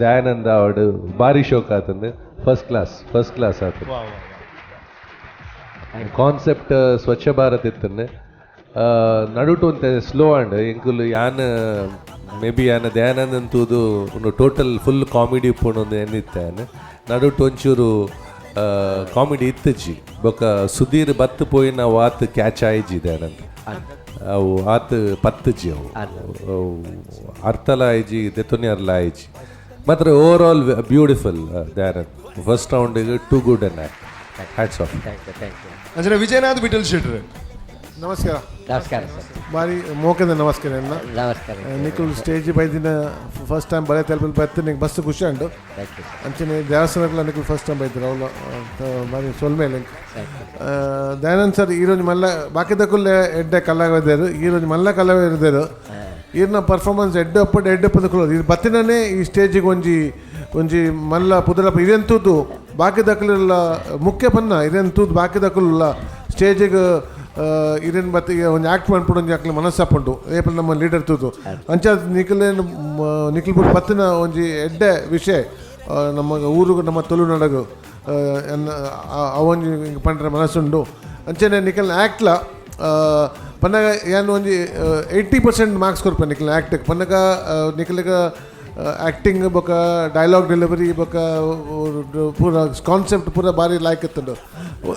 Dayanand award ಭಾರಿ ಶೋಕ್ ಆತಂದ. ಫಸ್ಟ್ ಕ್ಲಾಸ್, ಫಸ್ಟ್ ಕ್ಲಾಸ್ ಆತಂದ. ಕಾನ್ಸೆಪ್ಟ್ ಸ್ವಚ್ಛ ಭಾರತ್ ಇತ್ತಂದೆ ನಡುಟು ಒಂತೆ ಸ್ಲೋ ಅಂಡ್ ಎಂಕುಲು ಯಾನ್ ಮೇ ಬಿ ಯಾನ್ ದಯಾನಂದನ್ ತೂದು ಒಂದು ಟೋಟಲ್ ಫುಲ್ ಕಾಮಿಡಿ ಉಪ್ಪುಂಡು ಎನ್ನಿತ್ತೆ. ಯಾನ್ ನಡುಟು ಒಂಚೂರು ಕಾಮಿಡಿ ಇತ್ತಜಿ. ಬೊಕ ಸುಧೀರ್ ಬತ್ತು ಪೋಯಿನ ವಾತ್ ಕ್ಯಾಚ್ ಆಯ್ಜಿ ದಯಾನಂದ್. ಅವು ಆತ್ ಪತ್ತುಜಿ, ಅವು ಅವು ಅರ್ಥಲ ಆಯ್ಜಿ, ದೆತೊನಿಯರ್ಲ ಆಯ್ಜಿ. ಮಾತ್ರ over all beautiful Dayanand. First ರೌಂಡಿಗೆ too good and hats off. Thank you, thank you. ಅಂದ್ರೆ ವಿಜಯನಾಥ್ ವಿಠಲ್ ಶೆಟ್ರು. ನಮಸ್ಕಾರ. ನಮಸ್ಕಾರ ಸರ್. ಬಾರಿ ಮೋಕದ ನಮಸ್ಕಾರ ಎನ್ನ. ನಮಸ್ಕಾರ. ನಿಕುಲ್ ಸ್ಟೇಜ್ ಬೈದಿನ ಫಸ್ಟ್ ಟೈಮ್ ಬಲೆ ತಲುಪಲು ಬತ್ತು ನಿಂಗೆ ಬಸ್ ಖುಷಿ ಉಂಟು. Thank you. ಅಂಚನೆ ದೇವಸ್ಥಾನಗಳ ನಿಕುಲ್ ಫಸ್ಟ್ ಟೈಮ್ ಬೈದಿರ ಅವಳು ಬಾರಿ ಸೊಲ್ಮೇಲೆ. ದಯಾನಂದ್ ಸರ್, ಈ ರೋಜು ಮಲ್ಲ ಬಾಕಿದಕ್ಕುಲ್ಲ ಎಡ್ಡೆ ಕಲಾವಿದರು, ಈ ರೋಜು ಮಲ್ಲ ಕಲಾವಿದರು. ಈರ್ನ ಪರ್ಫಾರ್ಮೆನ್ಸ್ ಎಡ್ಡೆ ಅಪ್ಪಡ್ ಎಡ್ಡೆ ಪದಕುಲು. ಈ ಬತ್ತಿನನೇ ಈ ಸ್ಟೇಜಿಗೆ ಒಂಜಿ ಒಂಜಿ ಮಲ್ಲ ಪುದರಪ್ಪ. ಇದೆಂತೂದು ಬಾಕಿದಕ್ಕಲೆಲ್ಲ ಮುಖ್ಯ ಪನ್ನ ಇದೆಂತೂದು ಬಾಕಿದಕ್ಕುಲ್ಲ ಸ್ಟೇಜಿಗೆ ಇರೇನು ಬತ್ತ ಒಂಜಿ ಆ್ಯಕ್ಟ್ ಮನ್ಪುಡು ಒಂಜಿ ಅಕ್ಲೆ ಮನಸ್ಸಪ್ಪುಂಡು ಏಪಲ್ ನಮ್ಮ ಲೀಡರ್ ತೂದು. ಅಂಚ ನಿಕಲೇನು ನಿಖಿಲ್ ಬುಡ್ ಬತ್ತಿನ ಒಂಜಿ ಎಡ್ಡೆ ವಿಷಯ ನಮ್ಮ ಊರುಗು ನಮ್ಮ ತುಳುನಾಡಗು ಅವೊಂಜಿ ಪಂಡ್ರೆ ಮನಸ್ಸುಂಡು. ಅಂಚನೆ ನಿಕಲ್ನ ಆ್ಯಕ್ಟ್ಲ ಪನ್ನಗ ಯಾನ್ ಒಂಜಿ 80% ಮಾರ್ಕ್ಸ್ ಕೊರ್ಪೆ ನಿಕಲ್ನ ಆ್ಯಕ್ಟ್. ಪನ್ನಗ ನಿಕಲಿಗ ಆ್ಯಕ್ಟಿಂಗ್ ಬೊಕ ಡೈಲಾಗ್ ಡೆಲಿವರಿ ಬೊಕ ಪೂರ ಕಾನ್ಸೆಪ್ಟ್ ಪೂರ ಭಾರಿ ಲಾಯ್ಕ್ ಇತ್ತುಂಡು.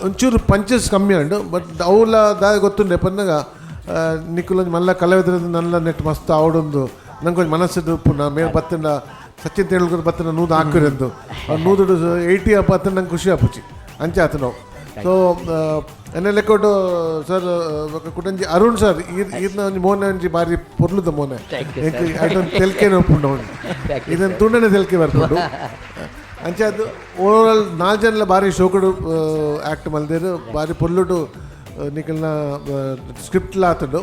ಒಂಚೂರು ಪಂಚಸ್ ಕಮ್ಮಿ ಉಂಡು, ಬಟ್ ಅವುಲ ದಾದ ಗೊತ್ತುಂಡೆ ಪನ್ನಗ ನಿಕುಲೊಂಜಿ ಮಲ್ಲ ಕಲಾವಿದ್ರ ನಲ್ಲ ನೆಟ್ ಮಸ್ತ್ ಆವಡೊಂದು ನಂಗೆ ಒಂಜಿ ಮನಸ್ಸು ಪುನಃ ಮೇಲ್ ಬತ್ತಂಡ ಸಚಿನ್ ತೆಂಡೂಲ್ಕರ್ ಬತ್ತಂಡ ನೂದು ಹಾಕಿರೆಂದು ಅವ್ನು ನೂದು 80 ಅಪ್ಪ ನಂಗೆ ಖುಷಿ ಆಪುಚಿ ಅಂಚೆ ಆತನು. ಸೊ ಎನ್ನ ಲೆಕ್ಕೊಟ್ಟು ಸರ್ ಕುಟಂಜಿ ಅರುಣ್ ಸರ್, ಈರ್ನ ಒಂಜಿ ಮೋನೆ ಒಂಜಿ ಬಾರಿ ಪೊರ್ಲುದ ಮೋನೆ. ಐಟೊಂದು ತೆಲ್ಕೆನೆ ಒಪ್ಪುಂಡು ಅವನು, ಇದನ್ನ ತುಂಡನೆ ತೆಲ್ಕೆ ಬರ್ಪುಂಡು. ಅಂಚೆ ಅದು ಓವರ್ ಆಲ್ ನಾಲ್ ಜನಲ ಬಾರಿ ಶೋಕುಡು ಆ್ಯಕ್ಟ್ ಮಲ್ದೇರು. ಬಾರಿ ಪೊರ್ಲುಡು ನಿಕಲ್ನ ಸ್ಕ್ರಿಪ್ಟ್ಲ ಆತುಂಡು.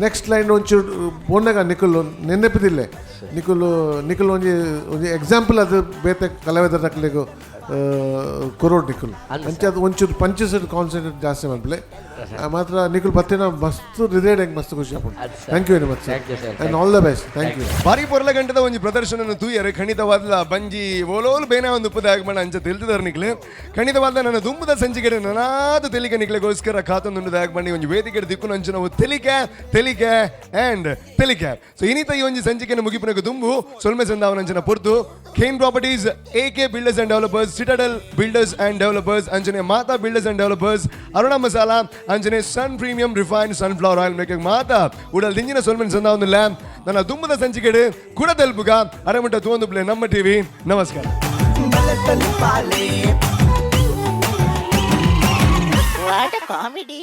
ನೆಕ್ಸ್ಟ್ ಲೈನ್ ಒಂಚೂರು ಪೋನಾಗ ನಿಕುಲು ನೆನಪಿದಿಲ್ಲೆ. ನಿಕುಲು ನಿಕುಲು ಒಂಜಿ ಒಂಜಿ ಎಕ್ಸಾಂಪಲ್ ಅದು ಬೇತೆ ಕಲಾವಿದರಕ್ಲೆಗ್ ಕೊರೋಡ್ ನಿಕುಲು. ಅಂಚೆ ಅದು ಒಂಚೂರು ಪಂಚಸ್ ಕಾನ್ಸಂಟ್ರೇಟ್ ಜಾಸ್ತಿ ಮಲ್ಪಲೆ ಮಾತ್ರ. ನಿಕುಲು ಬತ್ತಿನ ಮಸ್ತ್ ಹೃದಯ ಮಸ್ತ್ ಖುಷಿ ಆಪುಂಡು. Thank you very much sir and all the best. Thank you. ಬಾರಿ ಪೊರ್ಲ ಗಂಟದ ಒಂಜಿ ಪ್ರದರ್ಶನ ತೂಯರೆ. ಖಂಡಿತವಾದ್ಲ ಬಂಜಿ ಓಲೋಲು ಬೇನ ಒಂದು ಉಪ್ಪದ ಆಗಮನ ಅಂಚ ತಿಳಿದಾರ ನಿಕ್ಲೆ. ಖಂಡಿತವಾದ ನನ್ನ ದುಂಬುದ ಸಂಚಿಕೆಡೆ ನನಾದ ತೆಲಿಕೆ ನಿಕ್ಲೆಗೋಸ್ಕರ ಕಾತೊಂದುಂಡು. ಆಗಮಂಡಿ ಒಂಜಿ ವೇದಿಕೆ ದಿಕ್ಕು ನಂಚಿನ ತೆಲಿಕೆ ತೆಲಿಕೆ ಆ್ಯಂಡ್ ತೆಲಿಕೆ. ಸೊ ಇನಿತ ಈ ಒಂಜಿ ಸಂಚಿಕೆನ ಮುಗಿಪುನಗ ದುಂಬು ಸೊಲ್ಮೆ ಸಂದಾವನಂಚಿನ ಪೊರ್ತು Kane properties, A K builders and developers, citadel builders and developers, ಅಂಚನೆ ಮಾತಾ ಬಿಲ್ಡರ್ಸ್ ಅಂಡ್ ಡೆವಲಪರ್ಸ್, ಅರುಣ ಮಸಾಲಾ, ಅಂಚನೆ Sun premium refined sunflower oil making ಮಾತಾ ಉಡಲ್ ದಿಂಜಿನ ಸೊಲ್ಮೆನ್ ಸಂದಾವೊಂದುಲ್ಲ. ನನ್ನ ದುಂಬುದ ಸಂಚಿಕೆಡು ಕುಡ ತೆಲ್ಪುಗ ಅರೆಮುಟ್ಟ ತೂವೊಂದು ಪ್ಲೇ ನಮ್ಮ ಟಿವಿ. ನಮಸ್ಕಾರ. What a comedy!